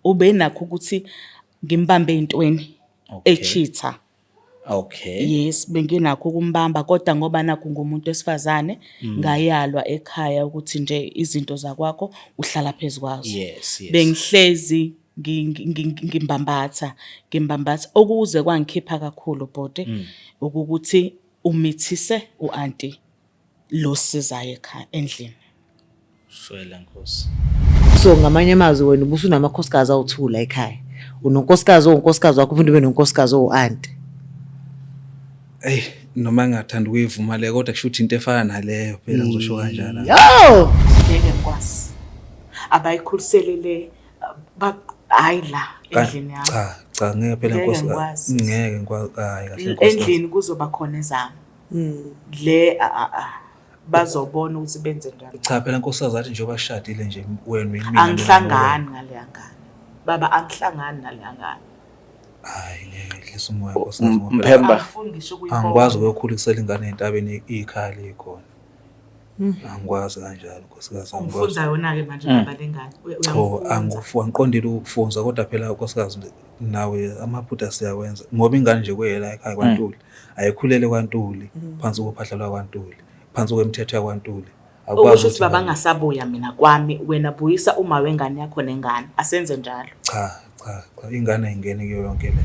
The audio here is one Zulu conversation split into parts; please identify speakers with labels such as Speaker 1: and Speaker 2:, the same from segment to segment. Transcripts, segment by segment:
Speaker 1: Ubenakho ukuthi ngimbambe ey'ntweni echitha.
Speaker 2: Okay.
Speaker 1: Yes, benginakho ukumbamba kodwa ngoba nakhu ngumuntu wesifazane ngayalwa ekhaya ukuthi nje izinto zakwakho uhlala phezu kwazo.
Speaker 2: Yes.
Speaker 1: Bengihlezi ngimbambatha, ngimbambatha okuze kwangikhipha kakhulu bhuti ukuthi umithise u-anti lo sizayo ekhaya endlini.
Speaker 2: Shwele Nkosi.
Speaker 3: So ngamanye amazwi wena ubusunamakhosikazi awu-two la ekhaya. Unonkosikazi owunkosikazi wakho uphinde ube nonkosikazi owu-anti.
Speaker 4: Eyi noma ngingathanda ukuyivuma le kodwa kusho ukuthi into efana naleyo phela ngizosho kanjalo.
Speaker 3: Yo!
Speaker 1: Ngeke ngikwazi. Abayikhulisele le hayi la endlini yami.
Speaker 4: Cha cha ngeke phela
Speaker 1: Ngeke
Speaker 4: nkosikazi.
Speaker 1: ngikwazi.
Speaker 4: Ngeke ngikwazi hayi kahle nkosikazi.
Speaker 1: Endlini kuzoba khona ezami. Le a a a bazobona ukuthi benze njani.
Speaker 4: Cha phela nkosikazi athi njengoba sishadile nje wena uyimina. mina
Speaker 1: Angihlangani ngaleya ngane. Baba angihlangani naleya ngane.
Speaker 4: Hayi ngeke dlisa umoya nkosikazi ngoba phela
Speaker 2: Mphemba.
Speaker 1: Angifuni ngisho ukuyibona.
Speaker 4: angikwazi ukuyokhulisela ingane entabeni ikhaya likhona. Angikwazi kanjalo nkosikazi angikwazi.
Speaker 1: Ungifunza yona-ke manje baba le ngane.
Speaker 4: Cha
Speaker 1: Uyangifunza.
Speaker 4: angiqondile ukukufunza kodwa phela nkosikazi nawe amaphutha siyawenza ngoba ingane nje kuyela ekhaya kwaNtuli ayikhulele kwaNtuli phansi kophahla lwakwaNtuli phansi kwemithetho yakwaNtuli. Akukwazi
Speaker 1: Okusho ukuthi
Speaker 4: ukuthi
Speaker 1: baba ngingasabuya mina kwami wena buyisa uma wengane yakho nengane asenze njalo.
Speaker 4: Cha cha cha ingane ayingeni kuyo yonke le.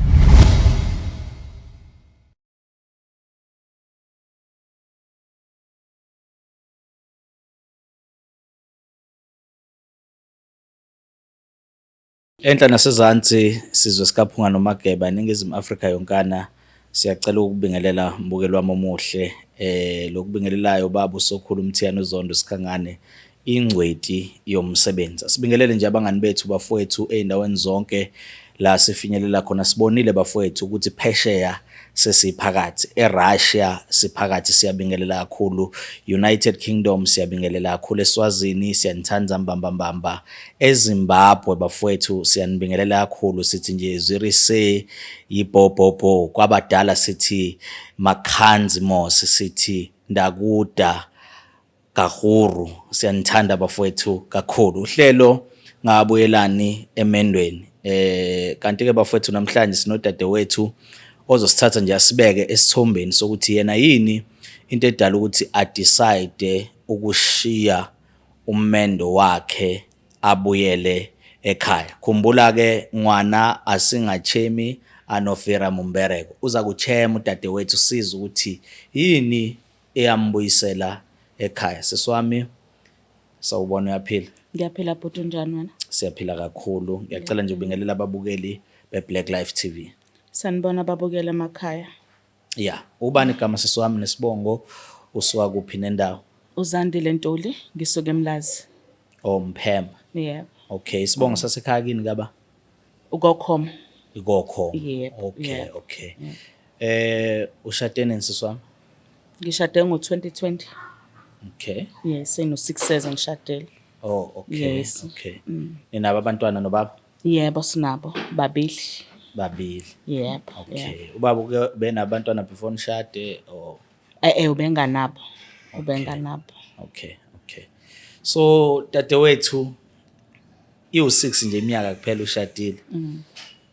Speaker 2: Enhla nasezansi sizwe sikaPhunga noMageba eNingizimu Afrika yonkana siyacela ukubingelela mbukeli wami omuhle lokubingelelayo baba uSokhulu uMthiyane uZondo Sikhangane ingcweti yomsebenzi. Asibingelele nje abangani bethu bafowethu ey'ndaweni zonke la sifinyelela khona. Sibonile bafowethu ukuthi phesheya sesiphakathi, eRussia siphakathi, siyabingelela kakhulu, United Kingdom siyabingelela kakhulu, eSwazini siyanithanda mbambambamba, eZimbabwe bafowethu siyanibingelela kakhulu, sithi nje zwirise yibhobhobho, kwabadala sithi makhanzi mos, sithi ndakuda Kahuru, siyanithanda bafowethu kakhulu. Uhlelo ngabuyelani emendweni. Kanti ke bafowethu namhlanje sinodadewethu ozosithatha nje asibeke esithombeni sokuthi yena yini into edala ukuthi a-decide ukushiya ummendo wakhe abuyele ekhaya. Khumbula ke ngwana asingachemi anofira mumbereko. Uza kuchema udadewethu siza ukuthi yini eyambuyisela ekhaya. Sisi wami sawubona, uyaphila?
Speaker 1: Ngiyaphila bhuti, unjani wena?
Speaker 2: Siyaphila kakhulu. Ngiyacela nje ubingelela ababukeli be-Black Life TV.
Speaker 1: Sanibona ababukeli emakhaya.
Speaker 2: Ya, ubani igama sisi wami nesibongo, usuka kuphi nendawo?
Speaker 1: Uzandile Ntuli, ngisuka eMlazi.
Speaker 2: Oh, Mphemba.
Speaker 1: Yebo.
Speaker 2: Okay, isibongo sasekhaya kini kaba?
Speaker 1: Ukokhomo.
Speaker 2: Ikokhomo.
Speaker 1: Yebo.
Speaker 2: Okay,
Speaker 1: yebo.
Speaker 2: okay. Ushade nini sisi wami?
Speaker 1: Ngishade ngo-2020.
Speaker 2: Okay.
Speaker 1: Yes, seno-6 years ngishadile.
Speaker 2: Oh, okay.
Speaker 1: Yes.
Speaker 2: Okay. Ninabo abantwana nobaba?
Speaker 1: Yebo, sinabo babili.
Speaker 2: Babili.
Speaker 1: Yebo.
Speaker 2: Okay.
Speaker 1: Yebo.
Speaker 2: Ubaba uke benabantwana before nishade or?
Speaker 1: Ubenganabo. Ubenganabo.
Speaker 2: Okay, okay. So dadewethu iwu6 nje iminyaka kuphela ushadile.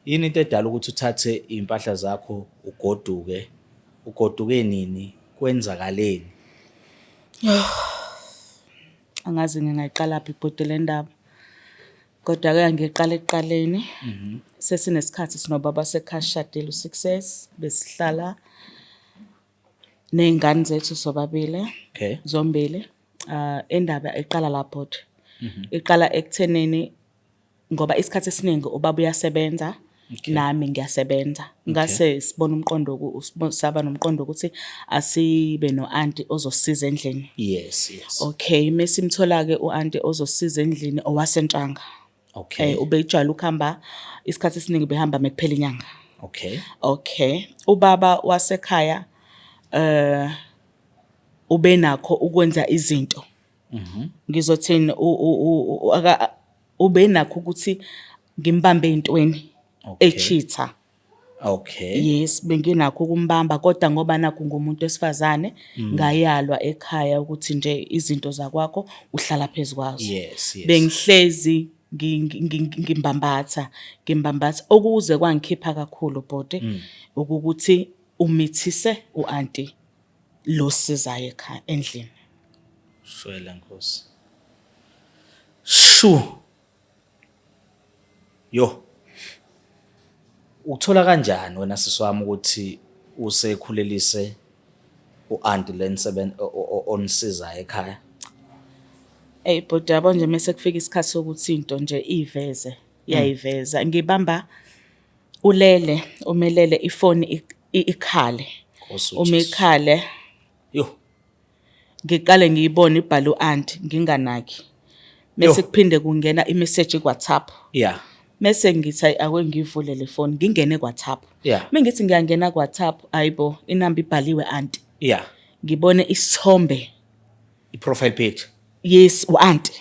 Speaker 2: Yini into edala ukuthi uthathe impahla zakho ugoduke? Ugoduke nini? Kwenzakaleni?
Speaker 1: Angazi ngingayiqala phi ibhodi le ndaba. Kodwa-ke angiqale ekuqaleni. Sesinesikhathi sinobaba sekhaya sishadile u-6 years, besihlala ney'ngane zethu sobabili.
Speaker 2: Okay.
Speaker 1: Zombili. Indaba iqala lapho nje. Iqala ekuthenini ngoba isikhathi esiningi ubaba uyasebenza nami ngiyasebenza. Ngase sibona umqondo saba nomqondo ukuthi asibe no-anti ozosisiza endlini.
Speaker 2: Yes, yes.
Speaker 1: Okay, mesimthola-ke u-anti ozosisiza endlini owaseNtshanga.
Speaker 2: Okay.
Speaker 1: Ubejwayele ukuhamba isikhathi esiningi behamba mekuphela inyanga.
Speaker 2: Okay.
Speaker 1: Okay. Ubaba wasekhaya ubenakho ukwenza izinto. Ngizothini ubenakho ukuthi ngimbambe ey'ntweni echitha.
Speaker 2: Okay.
Speaker 1: Yes, benginakho ukumbamba kodwa ngoba nakhu ngumuntu wesifazane ngayalwa ekhaya ukuthi nje izinto zakwakho uhlala phezu kwazo.
Speaker 2: Yes, yes.
Speaker 1: Bengihlezi Ngimbambatha, ngimbambatha okuze kwangikhipha kakhulu bhuti ukuthi umithise u-anti lo sizayo ekhaya endlini.
Speaker 2: Shwele Nkosi. Shu. Yo. Ukuthola kanjani wena sisi wami ukuthi usekhulelise u-anti lenisebenza onisizayo ekhaya?
Speaker 1: Eyi bhuti, yabo nje mese kufika isikhathi sokuthi into nje iyiveze, iyayiveza. Ngibamba ulele, umelele ifoni ikhale.
Speaker 2: Nkosi
Speaker 1: Uma
Speaker 2: uJesu.
Speaker 1: ikhale
Speaker 2: Yo.
Speaker 1: ngiqale ngiyibone ibhale u-anti nginganaki. Mese
Speaker 2: Yo.
Speaker 1: kuphinde kungena i-message ku-WhatsApp. Mese ngithi ayi ake ngiyivule le phone ngingene ku-WhatsApp. Mengithi ngiyangena ku-WhatsApp, ayibo inamba ibhaliwe anti. Ngibone isithombe.
Speaker 2: I-profile picture.
Speaker 1: Yes, u-anti.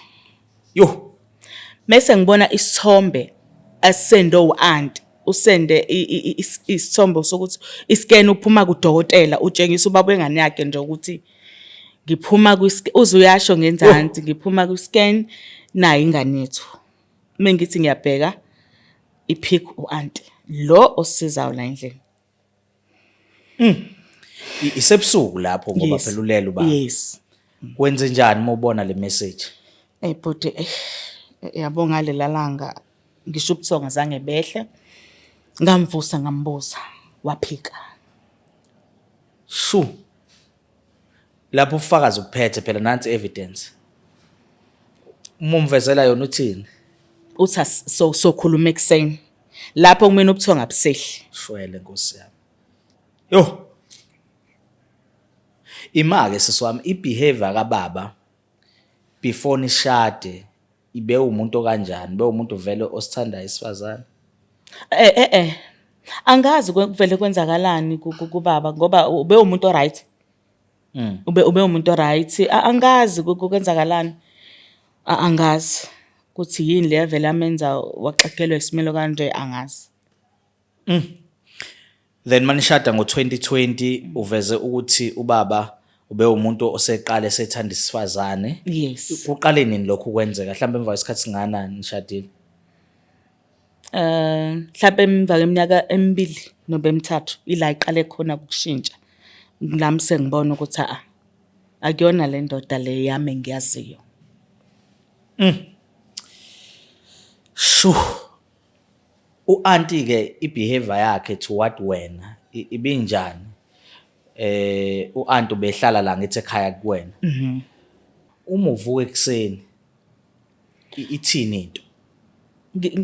Speaker 2: Yo.
Speaker 1: Mese ngibona isithombe asende u-anti. Usende isithombe sokuthi iscan uphuma kudokotela utshengisa ubaba wengane yakhe nje ukuthi ngiphuma kwi uze uyasho ngenzansi ngiphuma kwi-scan nayo ingane yethu. Mengithi ngiyabheka ipic u-anti lo osizayo la endlini.
Speaker 2: Isebusuku lapho ngoba
Speaker 1: Yes.
Speaker 2: phela ulele ubaba.
Speaker 1: Yes.
Speaker 2: Wenze njani uma ubona le message?
Speaker 1: Ey bhuti, yabo ngalela langa ngisho ubuthongo zange behle. Ngamvusa ngambuza waphika.
Speaker 2: Shu. Lapho ubufakazi ubuphethe phela nansi evidence. Uma umvezela yona uthini?
Speaker 1: Uthi so sokhuluma ekuseni. Lapho kumina ubuthongo abusehli.
Speaker 2: Shwele Nkosi yami. Yo. Ima-ke sisi wami i-behavior kababa before nishade ibe umuntu okanjani? Be umuntu vele osithandayo isifazane?
Speaker 1: Eh eh eh. Angazi kuvele kwenzakalani kubaba ngoba ube umuntu oright. Ube umuntu oright. Angazi kwenzakalani. Angazi ukuthi yini le yavele amenza waxegelwa isimilo kanje, angazi.
Speaker 2: Then manishada ngo-2020 uveze ukuthi ubaba ube umuntu oseqale esethanda isifazane.
Speaker 1: Yes.
Speaker 2: Kuqale nini lokhu kwenzeka? Mhlawumbe emva kwesikhathi singakanani nishadile?
Speaker 1: Mhlawumbe emva kweminyaka emibili noma emithathu ila iqale khona ukushintsha. Nami sengibona ukuthi a akuyona le ndoda le yami engiyaziyo.
Speaker 2: Shu. U-anti ke i-behavior yakhe toward wena ibinjani? U-anti ubehlala la ngithi ekhaya kuwena. Uma uvuka ekuseni ithini into?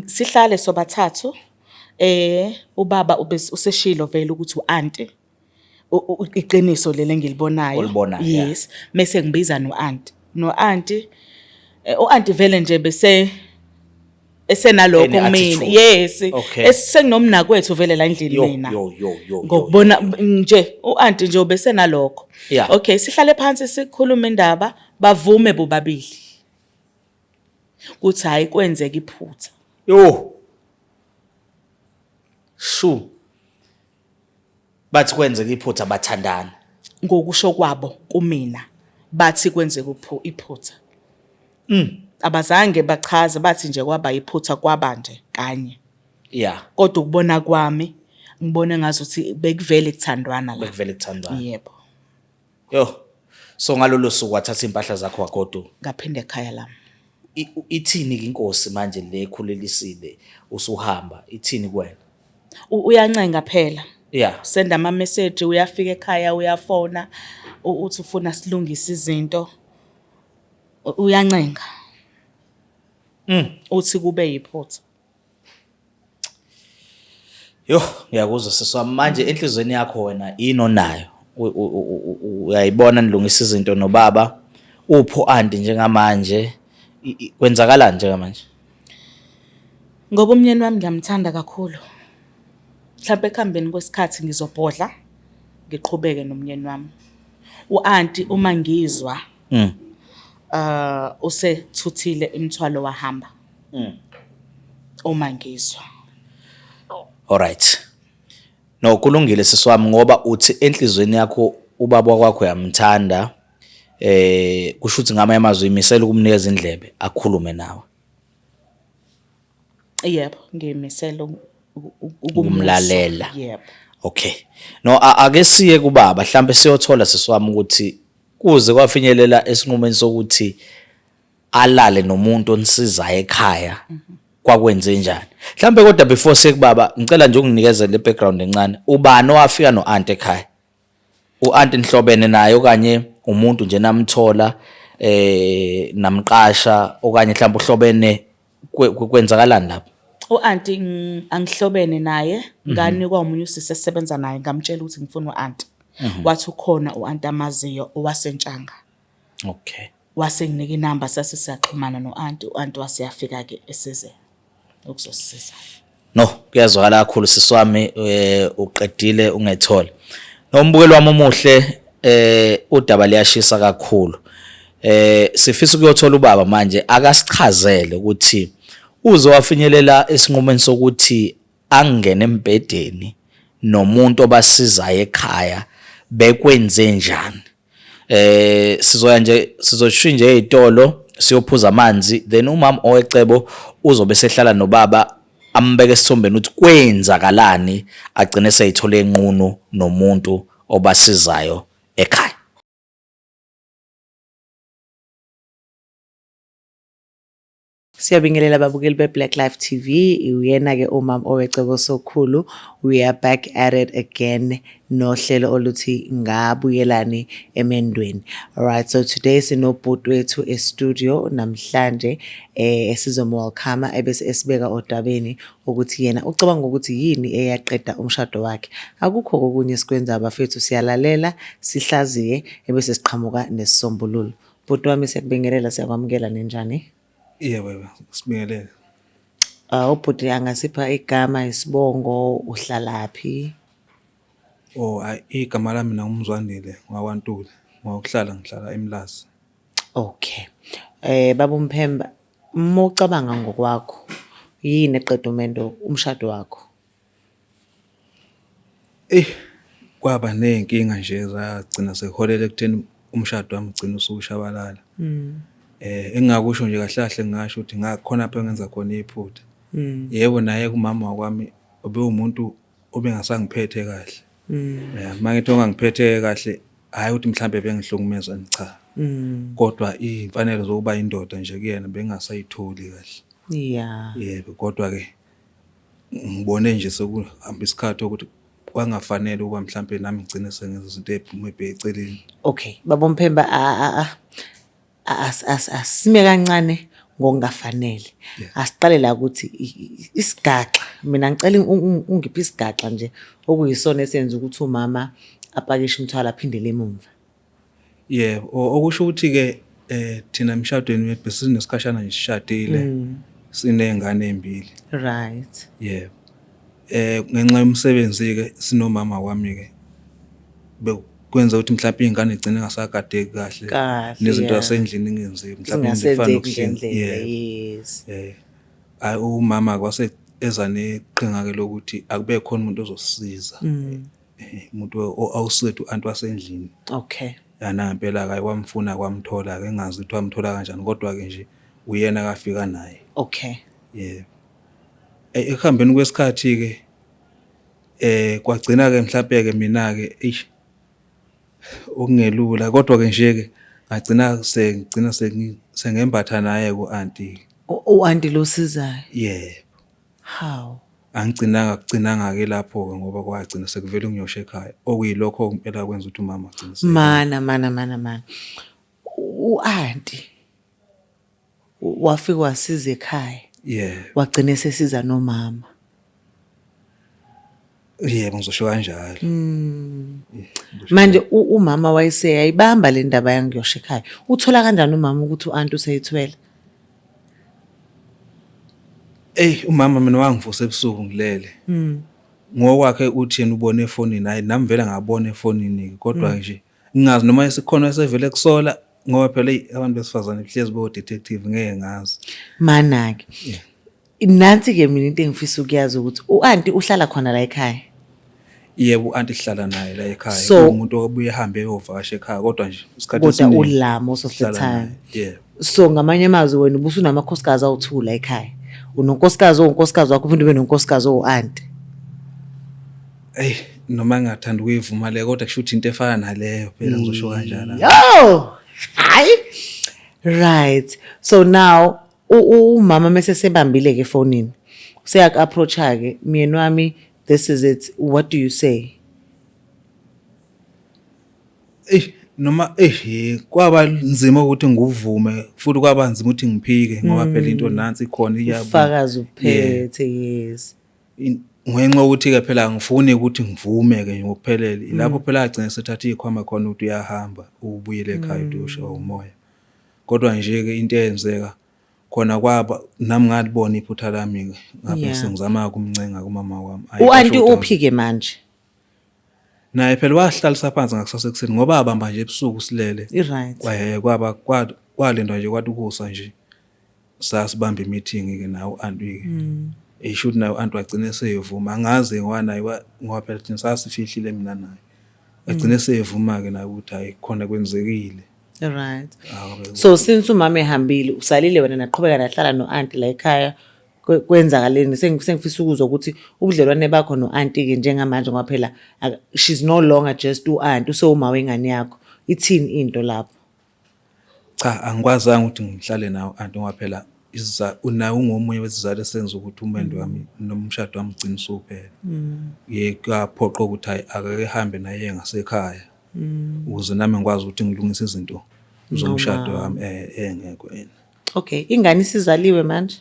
Speaker 1: Sihlale sobathathu, ubaba useshilo vele ukuthi u-anti, iqiniso leli engilibonayo.
Speaker 2: Olibonayo, yeah.
Speaker 1: Yes. Mese ngibiza no-anti. No-anti, u-anti vele nje bese esenalokho
Speaker 2: Ene
Speaker 1: kumina.
Speaker 2: attitude.
Speaker 1: Yes.
Speaker 2: Okay.
Speaker 1: Esenginomnakwethu vele la endlini
Speaker 2: Yo,
Speaker 1: mina.
Speaker 2: yo, yo, yo, yo,
Speaker 1: Ngokubona nje u-anti nje ubesenalokho.
Speaker 2: Yeah.
Speaker 1: Okay, sihlale phansi sikhulume indaba, bavume bobabili. Kuthi hayi kwenzeka iphutha.
Speaker 2: Yo. Shu. Bathi kwenzeka iphutha bathandana.
Speaker 1: Ngokusho kwabo kumina bathi kwenzeka iphutha. Abazange bachaze, bathi nje kwaba iphutha kwaba nje kanye. Kodwa ukubona kwami ngibone ngazuthi bekuvele kuthandwana la.
Speaker 2: Bekuvele kuthandwana.
Speaker 1: Yebo.
Speaker 2: Yo. So ngalolo suku wathatha impahla zakho wagoduka.
Speaker 1: Ngaphinda ekhaya lami.
Speaker 2: Ithini ke inkosi manje le ekhulelisile usuhamba, ithini kuwena?
Speaker 1: Uyancenga phela. Send ama message, uyafika ekhaya uyafona, uthi ufuna silungise izinto. Uyancenga. Uthi kube yiphutha.
Speaker 2: Yo, ngiyakuzwa sisi wami. Manje enhlizweni yakho wena yini onayo? Uyayibona nilungisa izinto nobaba? Uphi u-anti njengamanje? Kwenzakalani njengamanje?
Speaker 1: Ngoba umnyeni wami ngiyamthanda kakhulu. Mhlawumbe ekuhambeni kwesikhathi ngizobhodla ngiqhubeke nomnyeni wami. U-anti uma ngizwa usethuthile imithwalo wahamba. Uma ngizwa.
Speaker 2: Alright. No, kulungile sisi wami ngoba uthi enhlizweni yakho ubaba wakho uyamthanda. Kusho ukuthi ngamanye amazwi uyimisela ukumnikeza indlebe akhulume nawe.
Speaker 1: Yebo, ngiyimisele
Speaker 2: ukumlalela.
Speaker 1: Yebo.
Speaker 2: Okay. No, ake siye kubaba mhlambe siyothola sisiwami ukuthi kuze kwafinyelela esinqumeni sokuthi alale nomuntu onisizayo ekhaya kwakwenze njani. Mhlambe kodwa before siye kubaba ngicela nje unginikeze le background encane. Ubani owafika no-aunt ekhaya? U-aunt nihlobene naye okanye umuntu nje namthola namqasha okanye mhlawumbe uhlobene, kwenzakalani lapho?
Speaker 1: U-anti angihlobene naye, nganikwa omunye usisi esisebenza naye, ngamtshela ukuthi ngifuna u-anti. Wathi ukhona u-anti amaziyo owaseNtshanga.
Speaker 2: Okay.
Speaker 1: Wase nginika inamba, sase siyaxhumana no-anti, u-anti waseyafika-ke esize ukuzosisiza.
Speaker 2: No, kuyazwakala kakhulu sisi wami, uqedile ungethole. Nombukelo wami omuhle, udaba liyashisa kakhulu. Sifisa ukuyothola ubaba manje akasichazele ukuthi uze wafinyelela esinqumeni sokuthi angene embhedeni nomuntu obasizayo ekhaya bekwenze njani. Sizoya nje, sizoshintsha nje ezitolo siyophuza amanzi, then umama owecebo uzobe sehlala nobaba ambeke esithombeni ukuthi kwenzakalani agcine seyithola enqunu nomuntu obasizayo ekhaya.
Speaker 3: Siyabingelela ababukeli be-Black Life TV. Uyena-ke umama owecebo sokhulu. We are back at it again nohlelo oluthi ngabuyelani emendweni. Alright, so today sinobhuti wethu e-studio namhlanje esizomwelcome ebese esibeka odabeni ukuthi yena ucabanga ukuthi yini eyaqeda umshado wakhe. Akukho kokunye esikwenzayo bafethu, siyalalela, sihlaziye ebese siqhamuka nesisombululo. Bhuti wami, siyakubingelela, siyakwamukela, ninjani?
Speaker 4: Yebo, yebo, sibingelele.
Speaker 3: Ubhuti angasipha igama, isibongo, uhlalaphi?
Speaker 4: Oh, hayi, igama lami mina nguMzwandile ngakwaNtuli. Ngokuhlala ngihlala eMlazi.
Speaker 3: Okay. Baba uMphemba, uma ucabanga ngokwakho, yini eqeda umendo umshado wakho?
Speaker 4: Eyi, kwaba ney'nkinga nje zagcina sekuholela ekutheni umshado wami ugcine usushabalala. Engingakusho nje kahle kahle ngingasho ukuthi ngakhona lapho engenza khona iphutha. Yebo, naye umama wakwami ubewumuntu obengasangiphethe kahle. Ya, uma ngithi ongangiphethe kahle, hhayi ukuthi mhlampe bengihlukumeza, cha. Kodwa iy'mfanelo zokuba indoda nje kuyena bengingasayitholi kahle.
Speaker 3: Yeah.
Speaker 4: Yebo, kodwa-ke ngibone nje sekuhamba isikhathi ukuthi kwangafanele ukuba mhlampe nami ngigcine sengenza izinto ey'phuma eceleni.
Speaker 3: Okay, baba uMphemba, asime kancane ngokungafanele. Asiqale la ukuthi isigaxa, mina ngicela ungiphe isigaxa nje okuyisona esenza ukuthi umama apakishe umthwalo aphindele emumva.
Speaker 4: Yebo, okusho ukuthi-ke thina emshadweni wethu besinesikhashana nje sishadile, siney'ngane ey'mbili.
Speaker 3: Right.
Speaker 4: Yebo. Ngenxa yomsebenzi-ke sinomama wami-ke bekwenza ukuthi mhlawumbe iy'ngane igcine ingasagadeki kahle
Speaker 3: Kahle,
Speaker 4: nezinto
Speaker 3: yeah.
Speaker 4: zasendlini ingenziwa mhlawumbe into efana
Speaker 3: Zingasenzeki
Speaker 4: nokuhlinza.
Speaker 3: ngendlela,
Speaker 4: Yebo.
Speaker 3: yes.
Speaker 4: Hhayi, umama-ke wase eza neqhinga-ke lokuthi akube khona umuntu ozosisiza. Umuntu awusethu u-anti wasendlini.
Speaker 3: Okay.
Speaker 4: Ya, nangempela-ke hhayi wamfuna kwamthola-ke, engingazi ukuthi wamthola kanjani kodwa-ke nje uyena akafika naye.
Speaker 3: Okay.
Speaker 4: Yebo. Ekuhambeni kwesikhathi-ke kwagcina-ke mhlampe-ke mina-ke eish okungelula kodwa-ke nje-ke ngagcina sengigcina sengembatha naye ku-anti.
Speaker 3: U-anti lo osizayo?
Speaker 4: Yebo.
Speaker 3: Hawu.
Speaker 4: Angigcinanga kugcinanga-ke lapho-ke ngoba kwagcina sekuvele ungiyosha ekhaya okuyilokho impela kwenza ukuthi umama agcine
Speaker 3: Mana mana mana mana. U-anti wafika wasiza ekhaya.
Speaker 4: Yebo.
Speaker 3: Wagcina esesiza nomama.
Speaker 4: Yebo, ngizosho kanjalo.
Speaker 3: Manje umama wayeseyayibamba le ndaba yangiyosha ekhaya. Uthola kanjani umama ukuthi u-anti useyithwele?
Speaker 4: Eyi, umama mina wangivusa ebusuku ngilele. Ngokwakhe uthi yena ubone efonini, hhayi nami vele ngabona efonini-ke kodwa nje ngingazi noma esikhona esevele kusola ngoba phela eyi abantu besifazane hlezi bo-detective ngeke ngazi.
Speaker 3: Mana-ke. Nansi-ke mina into engifisa ukuyazi ukuthi u-anti uhlala khona la ekhaya.
Speaker 4: Yebo, u-anti sihlala naye la ekhaya.
Speaker 3: So
Speaker 4: umuntu obuye ehambe eyovakasha ekhaya kodwa nje isikhathi
Speaker 3: kodwa
Speaker 4: esiningi
Speaker 3: ula most of the
Speaker 4: sihlala
Speaker 3: time.
Speaker 4: naye. Yebo.
Speaker 3: So ngamanye amazwi wena ubusunamakhosikazi awu-two la ekhaya. Unonkosikazi owunkosikazi wakho, uphinde ube nonkosikazi owu-anti.
Speaker 4: Eyi, noma ngingathanda ukuyivuma le, kodwa kusho ukuthi into efana naleyo phela, ngizosho kanjalo.
Speaker 3: Yo! Hayi. Right. So now umama mase sebambile ke efonini. Useyak approacha ke, myeni wami, this is it. What do you say?
Speaker 4: Eyi, noma eh kwaba nzima ukuthi ngivume, futhi kwaba nzima ukuthi ngiphike, ngoba phela into nansi ikhona iyabuya.
Speaker 3: Ufakazi uphethe, yes.
Speaker 4: Ngenxa yokuthi-ke phela angifuni ukuthi ngivume-ke ngokuphelele, ilapho phela agcine sethatha iy'khwama khona ukuthi uyahamba ubuyele ekhaya ukuthi uyoshawa umoya. Kodwa nje-ke into eyenzeka khona, kwaba nami ngalibona iphutha lami-ke, ngabe sengizama ukumncenga kumama wami. Hhayi,
Speaker 3: U-anti
Speaker 4: kwasho ukuthi
Speaker 3: uphi-ke manje?
Speaker 4: Naye phela wasihlalisa phansi ngakusasa ekuseni, ngoba abamba nje ebusuku silele.
Speaker 3: I-right.
Speaker 4: Kwaba kwalindwa nje kwathi ukusa nje, sasibamba i-meeting-ke nawe u-anti-ke. Esho ukuthi naye u-anti wagcina esevuma, angazi ngoba naye ngoba phela thina sasifihlile mina naye. Wagcina esevuma-ke naye ukuthi hhayi, khona kwenzekile.
Speaker 3: Right. So since umama ehambile, usalile wena, naqhubeka nahlala no-anti la ekhaya, kwenzakaleni? Sengifisa ukuzwa ukuthi ubudlelwane bakho no-anti-ke njengamanje, ngoba phela she's no longer just u-anti, usewuma wengane yakho. Ithini into lapho?
Speaker 4: Cha, angikwazanga ukuthi ngihlale nawe anti, ngoba phela naye ungomunye wesizathu esenza ukuthi umendo wami nomshado wami ugcine usuphela. Ye, kuyaphoqa ukuthi hhayi, akake ehambe naye ngasekhaya, ukuze nami ngikwazi ukuthi ngilungise izinto zomshado wami engekho yena.
Speaker 3: Okay, ingane isizaliwe manje?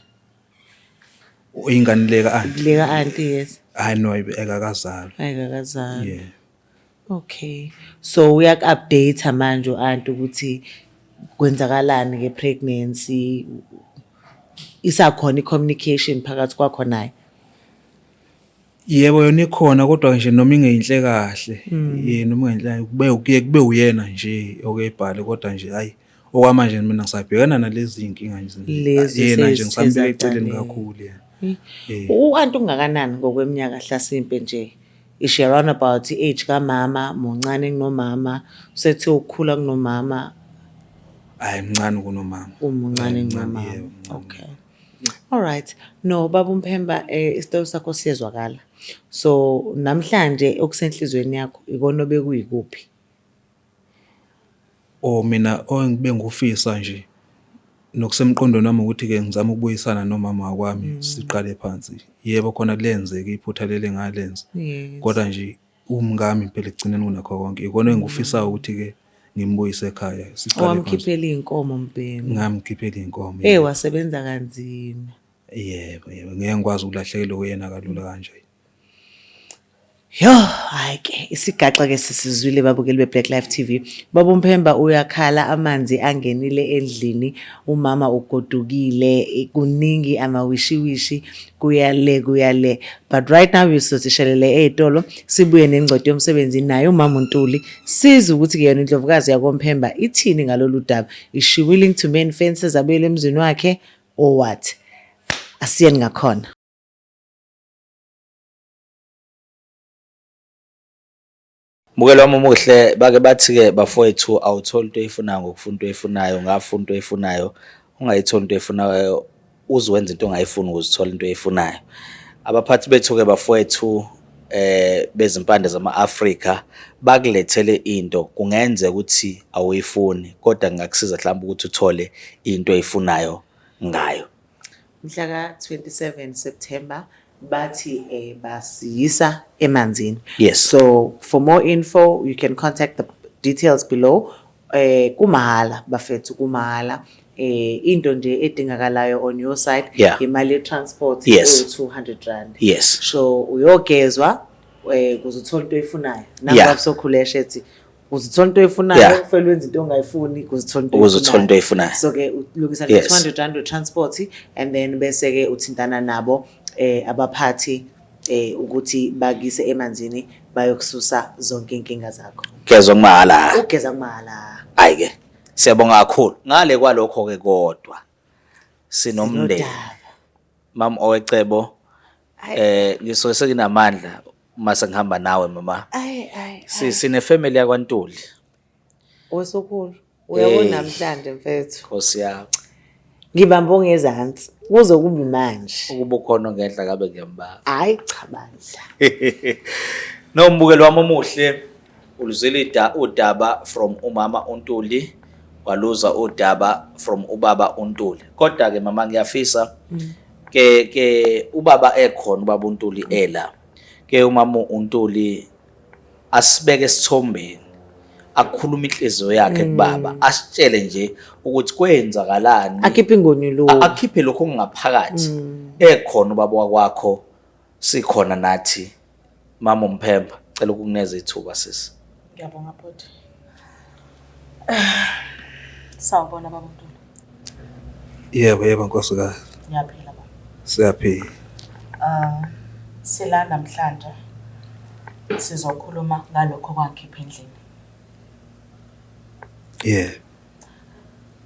Speaker 4: Ingane leka anti?
Speaker 3: Leka anti, yes.
Speaker 4: Hayi no, ekakazalwa.
Speaker 3: Ayikakazalwa.
Speaker 4: Yeah.
Speaker 3: Okay. So uyaku-update manje u-anti ukuthi kwenzakalani nge-pregnancy? Isakhona i-communication phakathi kwakho naye?
Speaker 4: Yebo, yona ikhona, kodwa nje noma ingeyinhle kahle. Ye, noma ingeyinhle kahle, kube kuye kube uyena nje oke ebhale, kodwa nje hayi, okwamanje mina ngisabhekana nalezi zinkinga nje.
Speaker 3: Lezi
Speaker 4: Yena nje
Speaker 3: sezithe
Speaker 4: ngisambeka eceleni
Speaker 3: zadaleka.
Speaker 4: kakhulu yena.
Speaker 3: U-anti ungakanani ngokweminyaka hlasimpe nje? Is she around about i-age kamama, muncane kunomama, usethe ukukhula kunomama?
Speaker 4: Hayi, mncane kunomama.
Speaker 3: Umuncane
Speaker 4: Hayi, mncane,
Speaker 3: kunomama.
Speaker 4: yebo, mncane.
Speaker 3: Okay. All right. No, baba uMphemba, isitori sakho siyezwakala. So namhlanje okusenhlizweni yakho ikona obekuyikuphi?
Speaker 4: Oh, mina engibe ngufisa nje nokusemqondweni wami ukuthi-ke ngizame ukubuyisana nomama wakwami, siqale phansi. Yebo, khona lenzeka iphutha leli engalenza. Kodwa nje umkami phela ekugcineni kunakho konke. Ikona engikufisayo ukuthi-ke ngimbuyise ekhaya, siqale phansi.
Speaker 3: Wamkhiphela iy'nkomo mbhemu.
Speaker 4: Ngamkhiphela iy'nkomo.
Speaker 3: Wasebenza kanzima.
Speaker 4: Yebo, yebo, ngeke ngikwazi ukulahlekelwa kuyena kalula kanje.
Speaker 3: Yo, hayi ke isigaxa ke sisizwile babukeli beBlack Life TV. Baba uMphemba uyakhala, amanzi angenile endlini, umama ugodukile, kuningi amawishiwishi, kuya le kuya le. But right now usosishelele ezitolo, sibuye nengcweti yomsebenzi naye umama uNtuli. Sizwe ukuthi ke yona indlovukazi yakoMphemba ithini ngalolu daba. Is she willing to mend fences abuyele emzini wakhe or what? Asiyeni ngakhona.
Speaker 2: Mbukelo wami omuhle, bake bathi-ke bafowethu, awutholi into oyifunayo ngokufuna into oyifunayo, ungafuna into oyifunayo, ungayitholi into oyifunayo, uze wenze into ongayifuni ukuze uthole into oyifunayo. Abaphathi bethu-ke bafowethu bezimpande zama-Afrika bakulethele into, kungenzeka ukuthi awuyifuni, kodwa kungakusiza mhlawumbe ukuthi uthole into oyifunayo ngayo.
Speaker 3: Mhla ka-27 September bathi basiyisa emanzini.
Speaker 2: Yes.
Speaker 3: So for more info you can contact the details below. Kumahala bafethu, kumahala. Into nje edingakalayo on your side, imali ye transport 200 rand. So uyogezwa ukuze uthole into oyifunayo. Nangoba sokhulesha ethi ukuze uthole into oyifunayo, kufanele wenze into ongayifuni ukuze uthole into
Speaker 2: Ukuze uthole into oyifunayo.
Speaker 3: So ke ulungisa nje 200 rand we transport, and then bese ke uthintana nabo abaphathi ukuthi bakise emanzini bayokususa zonke inkinga zakho.
Speaker 2: Ugezwa kumahhala.
Speaker 3: Ugeza kumahhala.
Speaker 2: Hayi ke, siyabonga kakhulu. Ngale kwalokho ke kodwa sinomndeni.
Speaker 3: Sinodaba.
Speaker 2: Mama owecebo, ngisuke senginamandla uma sengihamba nawe mama.
Speaker 3: Ay, ay,
Speaker 2: Sine family yakwaNtuli.
Speaker 3: Owesokhulu, uyabona namhlanje mfethu.
Speaker 2: Nkosi yami.
Speaker 3: Ngibambe ongezansi kuze kube manje.
Speaker 2: Ukuba ukhona ongenhla kabe ngiyambamba.
Speaker 3: Hayi cha bandla.
Speaker 2: No mbukelo wami omuhle uluzwile udaba from umama uNtuli waluza udaba from ubaba uNtuli. Kodwa ke mama ngiyafisa ke ubaba ekhona ubaba uNtuli ela. Ke umama uNtuli asibeke esithombeni akhuluma inhliziyo yakhe kubaba asitshele nje ukuthi kwenzakalani
Speaker 3: Akhiphe ingonyuluka.
Speaker 2: Akhiphe lokho okungaphakathi ekhona ubaba wakwakho sikhona nathi mama uMphemba cela ukukuneza ithuba sisi.
Speaker 1: Ngiyabonga bhuti. Sawubona baba Ntuli.
Speaker 4: Yebo, yebo nkosikazi.
Speaker 1: Ngiyaphila baba.
Speaker 4: Siyaphila.
Speaker 1: Ah, sila namhlanje sizokhuluma ngalokho okwangikhipha endlini.
Speaker 4: Yebo.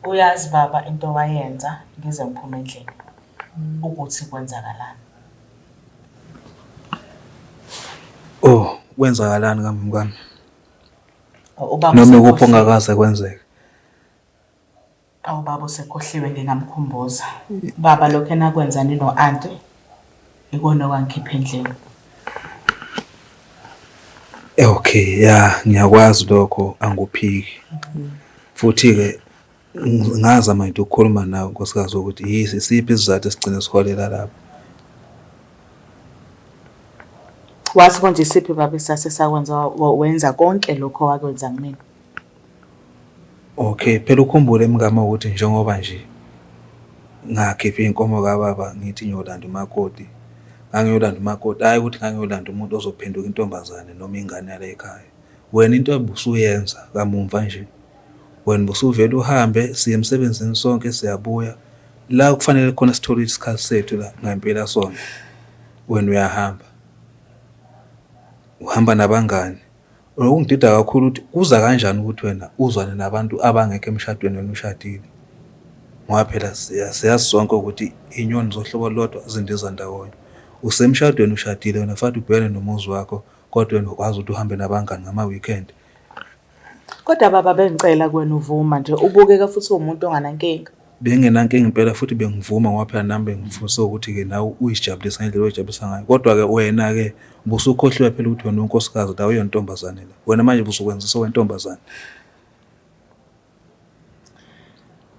Speaker 1: Uyazi baba into wayenza ngize ngiphume endlini ukuthi kwenzakalani.
Speaker 4: Oh, kwenzakalani kambe mkami?
Speaker 1: Ubaba
Speaker 4: Noma ikuphi
Speaker 1: usekhohliwe.
Speaker 4: ongakaze kwenzeke?
Speaker 1: Awu baba usekhohliwe ngingamkhumbuza. Baba lokho enakwenza nino-anti ikona okwangikhipha endlini.
Speaker 4: Okay, ya ngiyakwazi lokho angikuphiki. Futhi-ke ngazama nje ukukhuluma nawe nkosikazi ukuthi yisi siphi isizathu esigcine siholela lapho.
Speaker 1: Wathi konje isiphi baba isase sakwenza wenza konke lokho owakwenza kumina.
Speaker 4: Okay, phela ukhumbule mngami ukuthi njengoba nje ngakhipha iy'nkomo kababa ngithi ngiyolanda umakoti, ngangiyolanda umakoti, hhayi ukuthi ngangiyolanda umuntu ozophenduka intombazane noma ingane yala ekhaya. Wena into obusuyenza kamumva nje, wena ubusuvele uhambe siye emsebenzini sonke siyabuya, la kufanele khona sithole isikhathi sethu la ngempelasonto, wena uyahamba, uhamba nabangani. Okungidida kakhulu ukuthi kuza kanjani ukuthi wena uzwane nabantu abangekho emshadweni wena ushadile. Ngoba phela siyazi sonke ukuthi iy'nyoni zohlobo olulodwa zindiza ndawonye. Usemshadweni ushadile wena futhi ubhekene nomuzi wakho kodwa wena ukwazi ukuthi uhambe nabangani ngama-weekend.
Speaker 1: Kodwa baba bengicela kuwena uvuma nje ubukeka futhi uwumuntu onganankinga.
Speaker 4: Bengingenankinga impela futhi bengivuma ngoba phela nami bengifisa ukuthi-ke nawe uyijabulise ngendlela oyijabulisa ngayo. Kodwa-ke wena-ke ubusukhohliwe phela ukuthi wena unkosikazi la uyontombazane la. Wena manje ubusukwenzisa okwentombazane.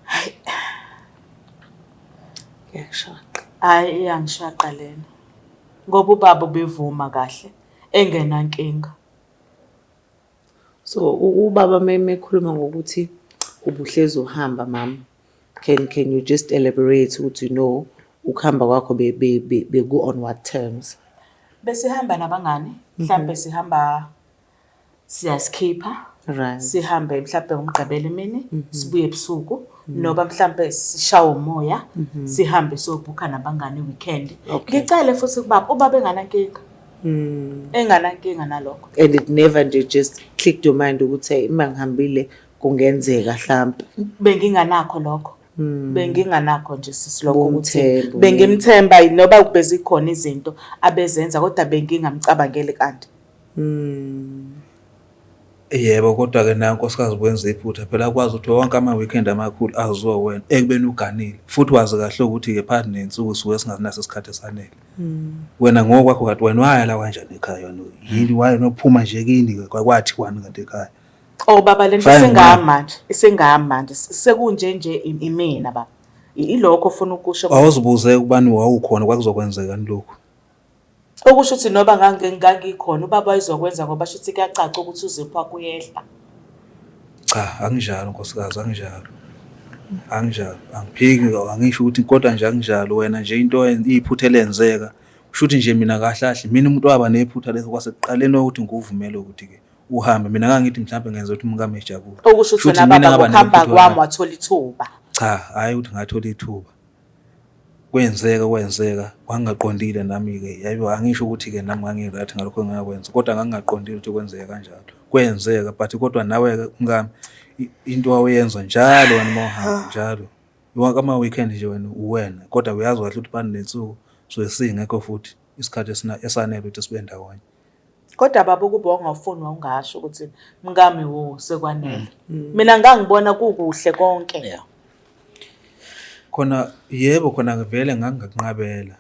Speaker 1: Hayi.
Speaker 3: Iyakushaqa.
Speaker 1: Hhayi iyangishaqa lena. Ngoba ubaba ubevuma kahle engenankinga.
Speaker 3: So ubaba mekhuluma ngokuthi ubuhlezi uhamba mama, can you just elaborate ukuthi no ukuhamba kwakho beku on what terms?
Speaker 1: Besihamba nabangani, mhlampe sihamba siyasikhipha. Sihambe mhlampe ngoMgqibelo emini, sibuye ebusuku noma mhlampe sishawe umoya, sihambe siyobhukha nabangani weekend. Ngicele futhi kubaba, ubaba enganankinga. Enganankinga nalokho.
Speaker 3: And it never nje just clicked your mind ukuthi hey uma ngihambile kungenzeka hlampe.
Speaker 1: Benginganakho lokho. Benginganakho nje sisi lokho ukuthi
Speaker 3: Bomthemba,
Speaker 1: bengimthemba noba bezikhona izinto abezenza kodwa bengingamcabangeli kanti.
Speaker 4: Yebo, kodwa-ke nawe nkosikazi wenza iphutha phela akwazi ukuthi wonke ama-weekend amakhulu aziwa wena ekubeni uganile futhi wazi kahle ukuthi-ke phakathi ney'nsuku suke singasenaso isikhathi esanele. Wena ngokwakho kanti wena waya la kanjani ekhaya wena yini waya nokuphuma nje kini kwathiwani kanti ekhaya.
Speaker 1: Oh baba lento
Speaker 4: Fine,
Speaker 1: isingamanje, isingamanje sekunje nje imina baba. Ilokho ofuna ukusho.
Speaker 4: Awuzibuze ukubani wawukhona kwakuzokwenzekani lokhu.
Speaker 1: Okusho ukuthi noba ngangikhona ubaba wayezokwenza ngoba shuthi kuyacaca ukuthi uzipho wakho uyehla.
Speaker 4: Cha, anginjalo nkosikazi, anginjalo. Anginjalo, angiphiki angisho ukuthi kodwa nje anginjalo wena nje into iphutha elenzeka. Kusho ukuthi nje mina kahle kahle mina umuntu waba nephutha leso kwasekuqaleni ukuthi ngikuvumele ukuthi-ke uhambe. Mina ngangithi mhlawumbe ngenza ukuthi umkami ejabule.
Speaker 1: Okusho ukuthi
Speaker 4: Shuthi
Speaker 1: wena
Speaker 4: mina
Speaker 1: baba
Speaker 4: ngaba
Speaker 1: ngokuhamba
Speaker 4: nephutha
Speaker 1: kwami
Speaker 4: la.
Speaker 1: wathola ithuba.
Speaker 4: Cha, hhayi ukuthi ngathola ithuba. Kwenzeka kwenzeka kwangingaqondile nami-ke yayibo angisho ukuthi-ke nami ngangi-right ngalokho engakwenza kodwa ngangingaqondile ukuthi kwenzeke kanjalo. Kwenzeka but kodwa nawe-ke mkami into wawuyenza njalo wena uma uhamba njalo. Wonke ama-weekend nje wena uwena kodwa uyazi kahle ukuthi phakathi nensuku suke singekho futhi isikhathi esanele ukuthi sibe ndawonye.
Speaker 1: Kodwa baba ukuba wawungafuni wawungasho ukuthi mkami wo sekwanele. Mina ngangibona kukuhle konke.
Speaker 4: Khona yebo khona vele ngangingakunqabela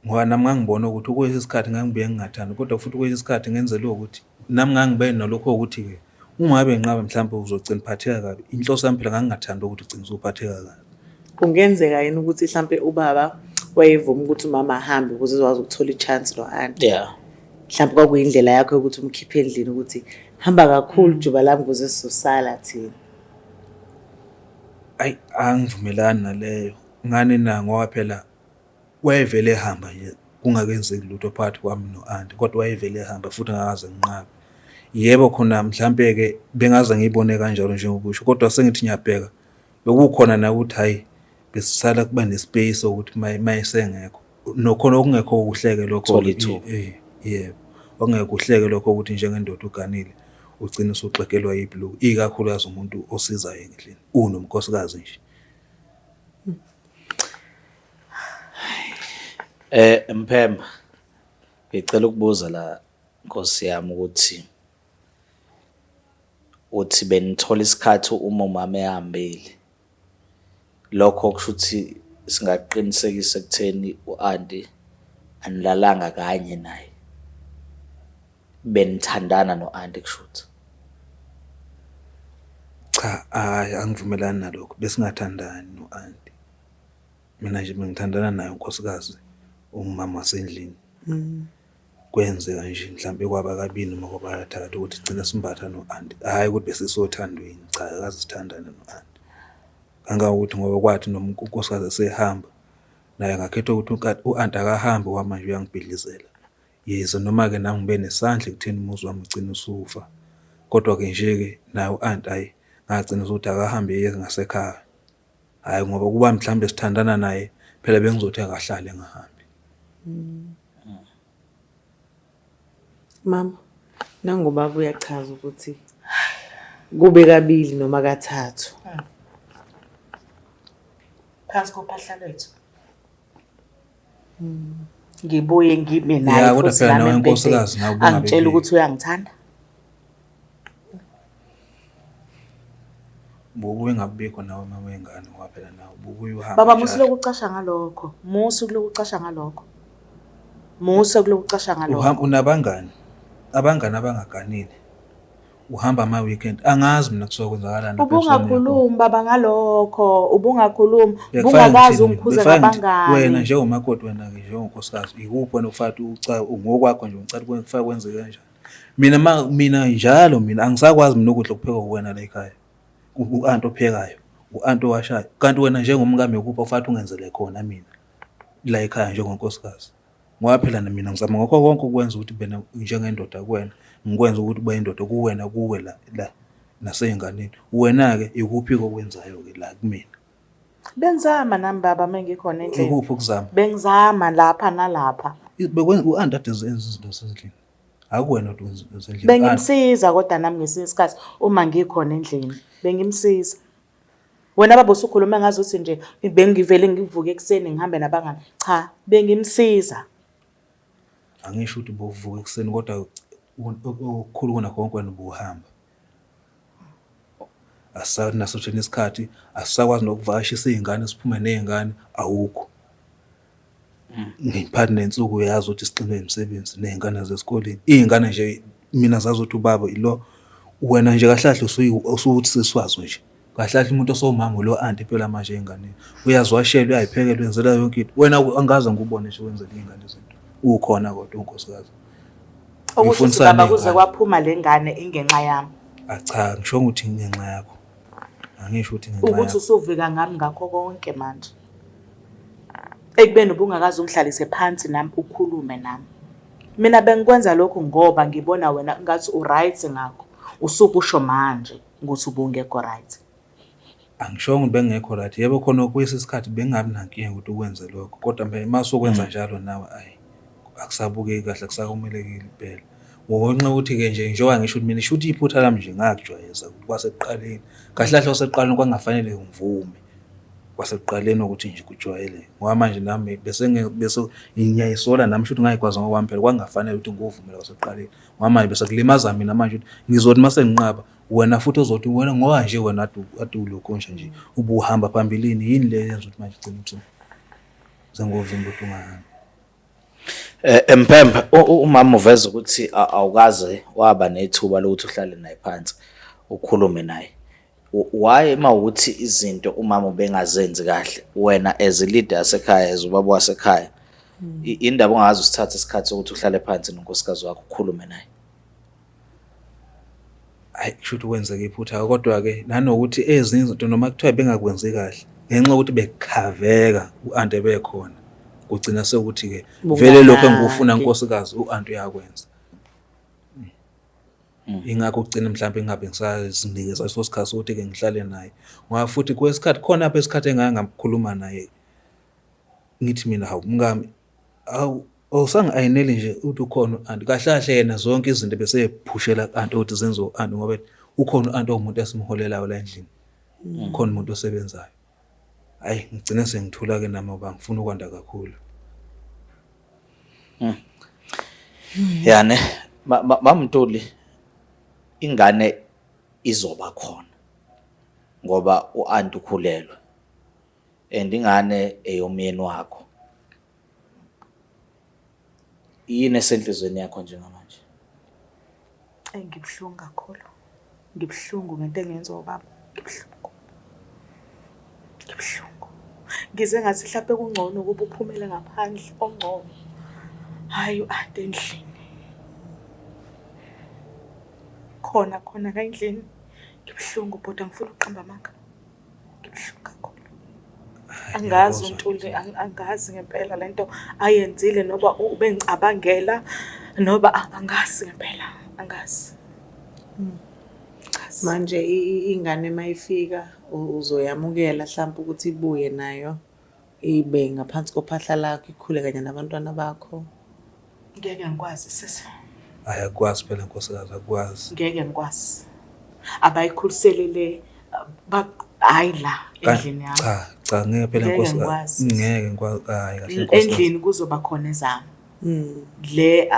Speaker 4: ngoba nami ngangibona ukuthi kwesinye isikhathi ngangibuye ngingathandi kodwa futhi kwesinye isikhathi ngenzelwe ukuthi nami ngangibe nalokho ukuthi-ke uma ngabe nginqaba mhlawumbe uzogcina uphatheka kabi. Inhloso yami phela ngangingathandi ukuthi ugcine usuphatheka kabi.
Speaker 3: Kungenzeka yini ukuthi mhlampe ubaba wayevuma ukuthi umama ahambe ukuze ezokwazi ukuthola i-chance no-anti?
Speaker 2: Yeah.
Speaker 3: Mhlawumbe kwakuyindlela yakho yokuthi umkhiphe endlini ukuthi hamba kakhulu juba lami ukuze sizosala thina.
Speaker 4: Ayi angivumelani naleyo. Ngani na ngoba phela wayevele ehamba nje kungakenzeki lutho phakathi kwami no-anti kodwa wayevele ehamba futhi ngakaze nginqabe. Yebo khona mhlampe-ke bengaze ngiyibone kanjalo njengokusho kodwa sengithi ngiyabheka bekukhona na ukuthi hhayi besisala kuba ne-space sokuthi uma esengekho nokhona okungekho kuhle-ke lokho.
Speaker 2: Thola ithuba.
Speaker 4: Yebo, okungekho kuhle-ke lokho ukuthi njengendoda uganile ugcine usuxegelwa yibhuluku, ikakhulukazi umuntu osizayo endlini unomkhosikazi nje.
Speaker 2: Mphemba, ngicela ukubuza la Nkosi yami ukuthi uthi benithola isikhathi uma umama ehambile. Lokho kusho ukuthi singakuqinisekisa ekutheni u-anti anilalanga kanye naye. Benithandana no-anti kushuthi.
Speaker 4: Cha, hhayi angivumelani nalokho, besingathandani no-anti. Mina nje bengithandana naye unkosikazi ongumama wasendlini. Kwenzeka nje mhlampe kwaba kabili noma kwaba kathathu ukuthi sigcine simbatha no-anti. Hhayi ukuthi besisothandweni, cha akaze sithandane no-anti. Kangangokuthi ngoba kwathi noma unkosikazi esehamba, naye ngakhetha ukuthi u-anti akahambe okwamanje uyangibhidlizela. Yize noma-ke nami ngibe nesandla ekutheni umuzi wami ugcine usufa, kodwa-ke nje-ke naye u-anti hhayi ngagcina ukuthi akahambe eye ngasekhaya. Hhayi ngoba ukuba mhlawumbe sithandana naye phela bengizothi akahlale engahambi.
Speaker 3: Mama, nangubaba uyachaza ukuthi kube kabili noma kathathu.
Speaker 1: Phansi kophahla lwethu. Ngibuye ngime naye
Speaker 4: Ya, kodwa
Speaker 1: futhi
Speaker 4: phela
Speaker 1: nami
Speaker 4: nawe
Speaker 1: embhedeni.
Speaker 4: nkosikazi nawe ubungabe
Speaker 1: Angitshele
Speaker 4: bikho.
Speaker 1: ukuthi uyangithanda.
Speaker 4: Bubuye ungabikho nawe mama wengane ngoba phela nawe ububuye uhambe
Speaker 1: Baba musu
Speaker 4: njalo.
Speaker 1: lokhu ucasha ngalokho. Musu kulokhu ucasha ngalokho. Musu kulokhu ucasha ngalokho.
Speaker 4: Uhamba unabangani, abangani abangaganile. Uhamba ama-weekend, angazi mina kusuke kwenzakalani lapha ebusweni yakho.
Speaker 1: Ubungakhulumi baba ngalokho, ubungakhulumi,
Speaker 4: Bekufake
Speaker 1: ubungakazi
Speaker 4: ngithini mina?
Speaker 1: ungikhuze
Speaker 4: Bekufake ngithi wena
Speaker 1: ngabangani.
Speaker 4: njengomakoti wena-ke njengonkosikazi ikuphi wena ofake ngokwakho nje ngicela kufake kwenzeke kanjani? Mina ma mina njalo mina angisakwazi mina ukudla okuphekwa uwena la ekhaya. U-anti ophekayo, u-anti owashayo. Kanti wena njengomkami ikuphi ofake ungenzele khona mina la ekhaya njengonkosikazi? Ngoba phela mina ngizama ngakho konke ukwenza ukuthi bena njengendoda kuwena, ngikwenze ukuthi ube indoda kuwena kuwe la la nasey'nganeni. Wena-ke ikuphi-ke okwenzayo-ke la kumina?
Speaker 1: Bengizama nami baba mengikhona endlini.
Speaker 4: Ikuphi ukuzama?
Speaker 1: Bengizama lapha nalapha.
Speaker 4: Bekwenza u-anti ade enza izinto zasendlini. Akuwena odwa wenza izinto zasendlini.
Speaker 1: Bengimsiza kodwa nami ngesinye isikhathi uma ngikhona endlini. Bengimsiza. Wena baba usukhuluma ngazuthi nje bengivele ngivuke ekuseni ngihambe nabangani. Cha, bengimsiza.
Speaker 4: Angisho ukuthi ubuvuka ekuseni kodwa okukhulu kunakho konke wena ubuhamba. Asisazi naso thina isikhathi, asisakwazi nokuvakashisa iy'ngane siphume ney'ngane, awukho. Ngiphathi nensuku uyazi ukuthi sixinwe imisebenzi ney'ngane zesikoleni. Iy'ngane nje mina zazi ukuthi ubaba ilo wena nje kahle kahle usuwuthi sisi wazo nje. Kahle kahle umuntu osewumama ulo anti phela manje ey'nganeni. Uyaziwashela, uyayiphekela, uyenzela yonke into. Wena angikaze ngikubone nje wenzela iy'ngane izinto. Ukhona kodwa unkosikazi.
Speaker 1: Okusho ukuthi
Speaker 4: Ngifundisane
Speaker 1: baba kuze
Speaker 4: ney'ngane.
Speaker 1: kwaphuma le ngane ingenxa yami.
Speaker 4: Ah cha, ngisho ukuthi ingenxa yakho. Angisho ukuthi ingenxa
Speaker 1: Ukuthi
Speaker 4: yakho.
Speaker 1: usuvika ngami ngakho konke manje. Ekubeni ubungakaze ungihlalise phansi nami ukhulume nami. Mina bengikwenza lokhu ngoba ngibona wena ngathi u-right ngakho. Usukusho manje ukuthi ubungekho right.
Speaker 4: Angishongo ukuthi bengekho right. Yebo khona kwesinye isikhathi bengingabi nankinga ukuthi ukwenze lokho, kodwa uma usukwenza njalo nawe ayi akusabukeki kahle, akusakumelekile impela. Ngokunxa ukuthi-ke nje njengoba ngisho ukuthi mina shuthi iphutha lami nje ngakujwayeza kwasekuqaleni. Kahle kahle kwasekuqaleni kwakungafanele ngivume kwasekuqaleni ukuthi nje kujwayeleke ngoba manje nami bese bese ngiyayisola nami shuthi ngayikwazi ngokwami phela kwakungafanele ukuthi ngikuvumele kwasekuqaleni ngoba manje bese kulimaza mina manje ukuthi ngizothi uma senginqaba Wena futhi ozothi wena ngoba nje wena ade ulokhu nje ubuhamba phambilini, yini le yenza ukuthi manje ugcine uthi sengovimba ukuthi ungahambi?
Speaker 2: Mphemba, umama uveza ukuthi awukaze waba nethuba lokuthi uhlale naye phansi ukhulume naye. Why uma ukuthi izinto umama ubengazenzi kahle, wena as a leader yasekhaya, as ubaba wasekhaya, indaba ongaze usithathe isikhathi sokuthi uhlale phansi nonkosikazi wakho ukhulume naye?
Speaker 4: Hhayi, kusho ukuthi kwenzeka iphutha kodwa-ke nanokuthi ezinye izinto noma kuthiwa bengakwenzi kahle ngenxa yokuthi bekukhaveka u-anti ebekhona, kugcina sekuthi-ke vele lokho engikufuna nkosikazi u-anti uyakwenza. Ingakho kugcina mhlampe ngingabe ngisazinikeza leso sikhathi sokuthi-ke ngihlale naye, ngoba futhi kwesikhathi khona apha isikhathi engake ngakhuluma naye ngithi mina, hawu mkami, awu awusangi-ayineli nje uthi ukhona u-anti. Kahle kahle yena zonke izinto besey'phushela ku-anti ukuthi zenziwe u-anti ngoba ukhona u-anti owumuntu esimholelayo la endlini, khona umuntu osebenzayo. Hhayi, ngigcine sengithula-ke nami ngoba ngifuna ukwanda kakhulu.
Speaker 2: Ya ne, MaMntuli, ingane izoba khona ngoba u-anti ukhulelwe and ingane eyomyeni wakho. Yini esenhlizweni yakho njengamanje?
Speaker 1: Eyi, ngibuhlungu kakhulu. Ngibuhlungu ngento engenziwa ubaba. Ngibuhlungu. Ngibuhlungu. Ngize ngathi hlampe kungcono ukuba uphumele ngaphandle ongcono. Hhayi u-anti endlini. Khona khona la endlini. Ngibuhlungu bhuti, angifuni ukuqamba amanga. Ngibuhlungu kakhulu. Angazi uNtuli, angazi ngempela lento ayenzile noba ubengicabangela noba angazi ngempela, angazi. Angazi.
Speaker 3: Manje ingane mayifika uzoyamukela mhlawumbe ukuthi ibuye nayo ibe ngaphansi kophahla lakho ikhule kanye nabantwana bakho?
Speaker 1: Ngeke ngikwazi sisi.
Speaker 4: Hhayi, akukwazi phela nkosikazi, akukwazi.
Speaker 1: Ngeke ngikwazi. Abayikhulisele le hhayi la endlini yami.
Speaker 4: Cha, cha ngeke phela
Speaker 1: Ngeke
Speaker 4: nkosikazi.
Speaker 1: ngikwazi.
Speaker 4: Ngeke ngikwazi, hhayi kahle nkosikazi.
Speaker 1: Endlini kuzoba khona ezami. Le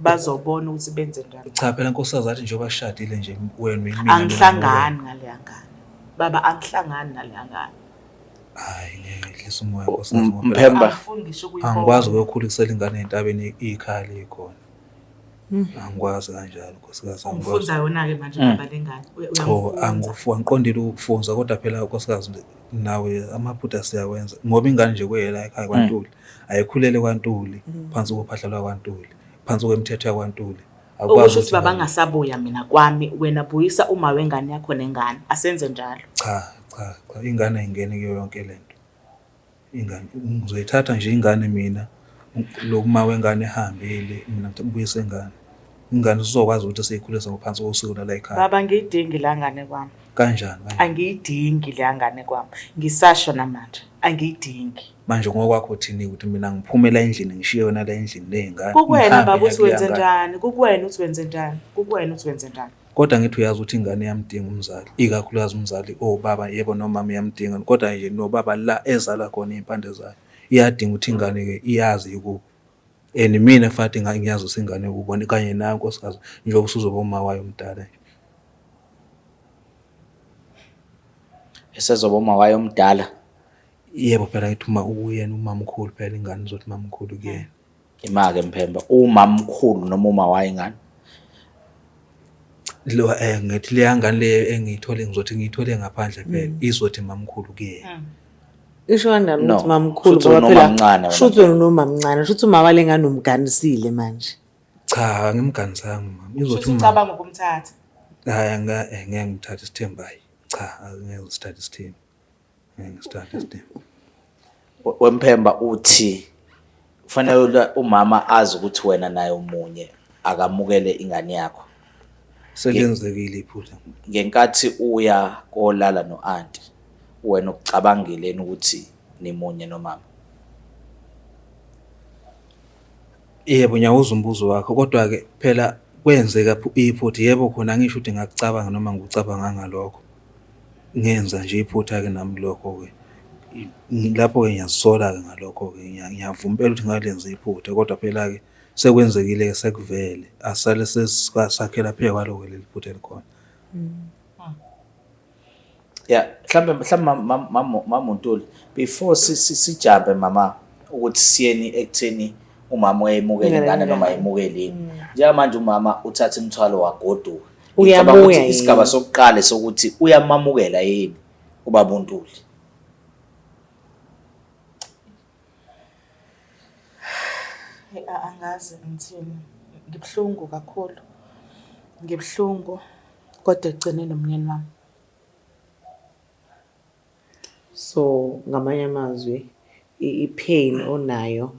Speaker 1: bazobona ukuthi benze njani.
Speaker 4: Cha phela nkosikazi athi njengoba sishadile nje wena uyimina. Mina
Speaker 1: Angihlangani ngaleya ngane. Baba angihlangani naleya ngane.
Speaker 4: Hhayi ngeke dlisa umoya nkosikazi ngoba phela
Speaker 2: Mphemba.
Speaker 1: Angifuni ngisho ukuyibona.
Speaker 4: Angikwazi ukuyokhulisela ingane entabeni ikhaya likhona. Angikwazi kanjalo nkosikazi, angikwazi.
Speaker 1: Ungifunza yona-ke manje baba le ngane.
Speaker 4: Cha,
Speaker 1: Uyangifunza.
Speaker 4: angiqondile ukukufunza kodwa phela nkosikazi nawe amaphutha siyawenza ngoba ingane nje kuyela ekhaya kwaNtuli, ayikhulele kwaNtuli, phansi kophahla lwakwaNtuli, phansi kwemithetho yakwaNtuli. Akukwazi
Speaker 1: Okusho ukuthi
Speaker 4: ukuthi
Speaker 1: baba angasabuya mina kwami, wena buyisa uma wengane yakho nengane. Asenze njalo.
Speaker 4: Cha, cha, cha, ingane ayingeni kuyo yonke lento. Ingane ngizoyithatha nje ingane mina, lo uma wengane ehambile mina ngibuyise ingane. Ingane sizokwazi ukuthi siyikhulise ngaphansi kosiko lala ekhaya.
Speaker 1: Baba angiyidingi la ngane kwami.
Speaker 4: Kanjani kanjani?
Speaker 1: Angiyidingi le ngane kwami. Ngisasho namanje, angiyidingi.
Speaker 4: Manje ngokwakho thini ukuthi mina ngiphumela endlini ngishiye wena la endlini ney'ngane.
Speaker 1: Kukuwena
Speaker 4: ngihambe
Speaker 1: baba
Speaker 4: ngiye
Speaker 1: uthi
Speaker 4: kuleya
Speaker 1: wenze
Speaker 4: ngane.
Speaker 1: njani? Kukuwena uthi wenze njani? Kukuwena uthi wenze njani?
Speaker 4: Kodwa ngithi uyazi ukuthi ingane iyamdinga umzali, ikakhulukazi umzali owubaba, yebo nomama iyamdinga, kodwa nje nobaba la ezala khona iy'mpande zayo, iyadinga ukuthi ingane-ke iyazi ikubo. And mina futhi ngiyazi ukuthi ingane ikubo kanye nawe nkosikazi, njengoba usuzoba uma wayo omdala nje.
Speaker 2: Esezoba uma wayo omdala?
Speaker 4: Yebo phela ngithi uma uyena umamkhulu phela ingane izothi mamkhulu kuyena.
Speaker 2: Ima-ke Mphemba, umamkhulu noma uma wayo ingane?
Speaker 4: Lo ngithi leya ngane le engiyithole ngizothi ngiyithole ngaphandle phela izothi mamkhulu kuyena.
Speaker 3: Isho kanjani
Speaker 2: No.
Speaker 3: ukuthi mamkhulu
Speaker 2: Shuthi
Speaker 3: ngoba phela
Speaker 2: unomamncane wena.
Speaker 3: shuthi wena unomamncane, shuthi umama wale ngane umganisile manje.
Speaker 4: Cha, angimganisanga mama. Izothi
Speaker 1: Shuthi
Speaker 4: umama.
Speaker 1: ucabanga ukumthatha.
Speaker 4: Hayi ngeke ngimthathe isithembu hayi. Cha, angeke ngisithathe isithembu. Ngeke ngisithathe isithembu.
Speaker 2: Wemphemba uthi kufanele umama azi ukuthi wena naye umunye akamukele ingane yakho.
Speaker 4: Selenzekile iphutha.
Speaker 2: Ngenkathi uya kolala no-anti, wena ukucabangile ukuthi nimunye nomama?
Speaker 4: Yebo, ngiyawuzwa umbuzo wakho, kodwa-ke phela kwenzeka iphutha. Yebo khona angisho ukuthi ngakucabanga noma ngikucabanganga lokho. Ngenza nje iphutha-ke nami lokho-ke. Lapho-ke ngiyazisola-ke ngalokho-ke, ngiyavuma impela ukuthi ngalenza iphutha, kodwa phela-ke sekwenzekile-ke sekuvele. Asale sakhela phezu kwaloko leli phutha elikhona.
Speaker 2: Yeah, mhlambe mama uNtuli, before sijampe mama ukuthi siyeni ekutheni umama uyayimukela ingane noma ayimukeli yini. Njengamanje umama uthatha imithwalo wagoduka. Ngicabanga
Speaker 3: Uyabuya
Speaker 2: ukuthi
Speaker 3: yini?
Speaker 2: isigaba sokuqala sokuthi uyamamukela yini ubaba uNtuli.
Speaker 1: Hey, angazi ngithini. Ngibuhlungu kakhulu. Ngibuhlungu kodwa ekugcineni umyeni wami.
Speaker 3: So ngamanye amazwi i-pain onayo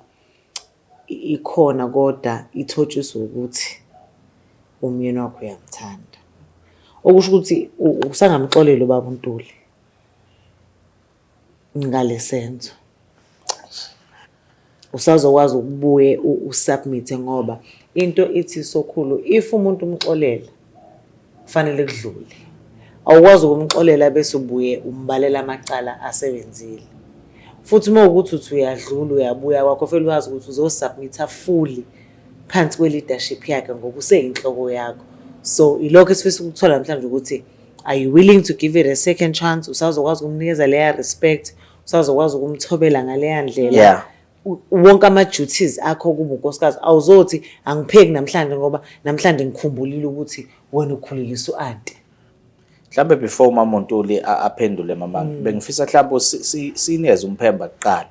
Speaker 3: ikhona kodwa ithotshiswa ukuthi umyeni wakho uyamthanda. Okusho ukuthi usangamxolela ubaba uNtuli ngale senzo. Usazokwazi ukubuye usubmit ngoba into ithi sokhulu if umuntu umxolela kufanele kudlule. Awukwazi ukumxolela bese ubuye umbalela amacala asebenzile. Futhi uma ukuthi uthi uyadlula uyabuya kwakho fanele wazi ukuthi uzosubmitha fully phansi kwe-leadership yakhe ngoba useyinhloko yakho. So ilokho esifisa ukuthola namhlanje ukuthi are you willing to give it a second chance? Usazokwazi ukumnikeza leya respect, usazokwazi ukumthobela ngaleya ndlela. Wonke ama-duties akho kuba unkosikazi awuzothi angipheki namhlanje ngoba namhlanje ngikhumbulile ukuthi wena ukhulelisa u-anti.
Speaker 2: Mhlambe before umama uNtuli aphendule mama, bengifisa mhlambe sinikeze umphemba kuqala.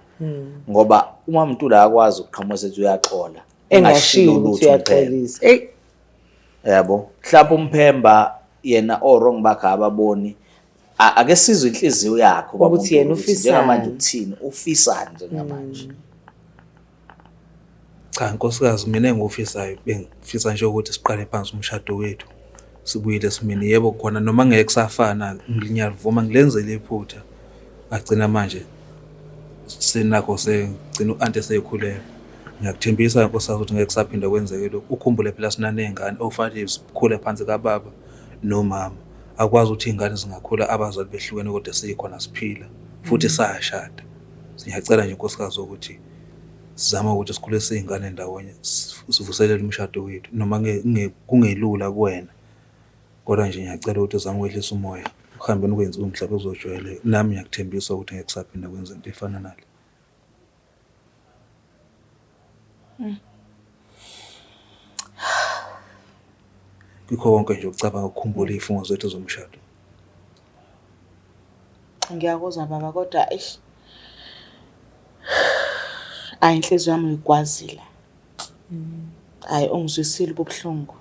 Speaker 2: Ngoba umama uNtuli akakwazi ukuqhamuka sethi uyaxola.
Speaker 3: Engashiwo ukuthi
Speaker 2: lutho umphemba.
Speaker 3: Uyaxolisa. Eyi.
Speaker 2: Yabo. Mhlawumbe umphemba yena o wrong bakhe ababoni. Ake sizwe inhliziyo yakho baba
Speaker 3: Ukuthi yena
Speaker 2: uNtuli, ukuthi njengamanje
Speaker 3: ufisani.
Speaker 2: uthini, ufisani njengamanje.
Speaker 4: Cha nkosikazi, mina engikufisayo bengifisa nje ukuthi siqale phansi umshado wethu. Sibuyele esimeni, yebo khona noma ngeke kusafana, ngiyavuma ngilenzele iphutha. Ngagcina manje senakho segcina u-anti esekhulelwe. Ngiyakuthembisa nkosikazi ukuthi ngeke kusaphinda kwenzeke lokhu. Ukhumbule phela sinaney'ngane okufanele zikhule phansi kababa nomama. Akwazi ukuthi iy'ngane zingakhula abazali behlukene kodwa sikhona siphila futhi sashada. Ngiyacela nje nkosikazi ukuthi sizame ukuthi sikhulise iy'ngane ndawonye, sivuselele umshado wethu noma kungelula kuwena. Kodwa nje ngiyacela ukuthi uzame ukwehlisa umoya ekuhambeni kwey'nsuku mhlawumbe kuzojwayeleka. Nami ngiyakuthembisa ukuthi ngeke kusaphinda kwenze into efana nale. Kukho konke nje ukucabanga ukukhumbula iy'fungo zethu zomshado.
Speaker 1: Ngiyakuzwa baba kodwa eish. Ayi inhliziyo yami uyigwazile. Hayi ungizwisile ubuhlungu.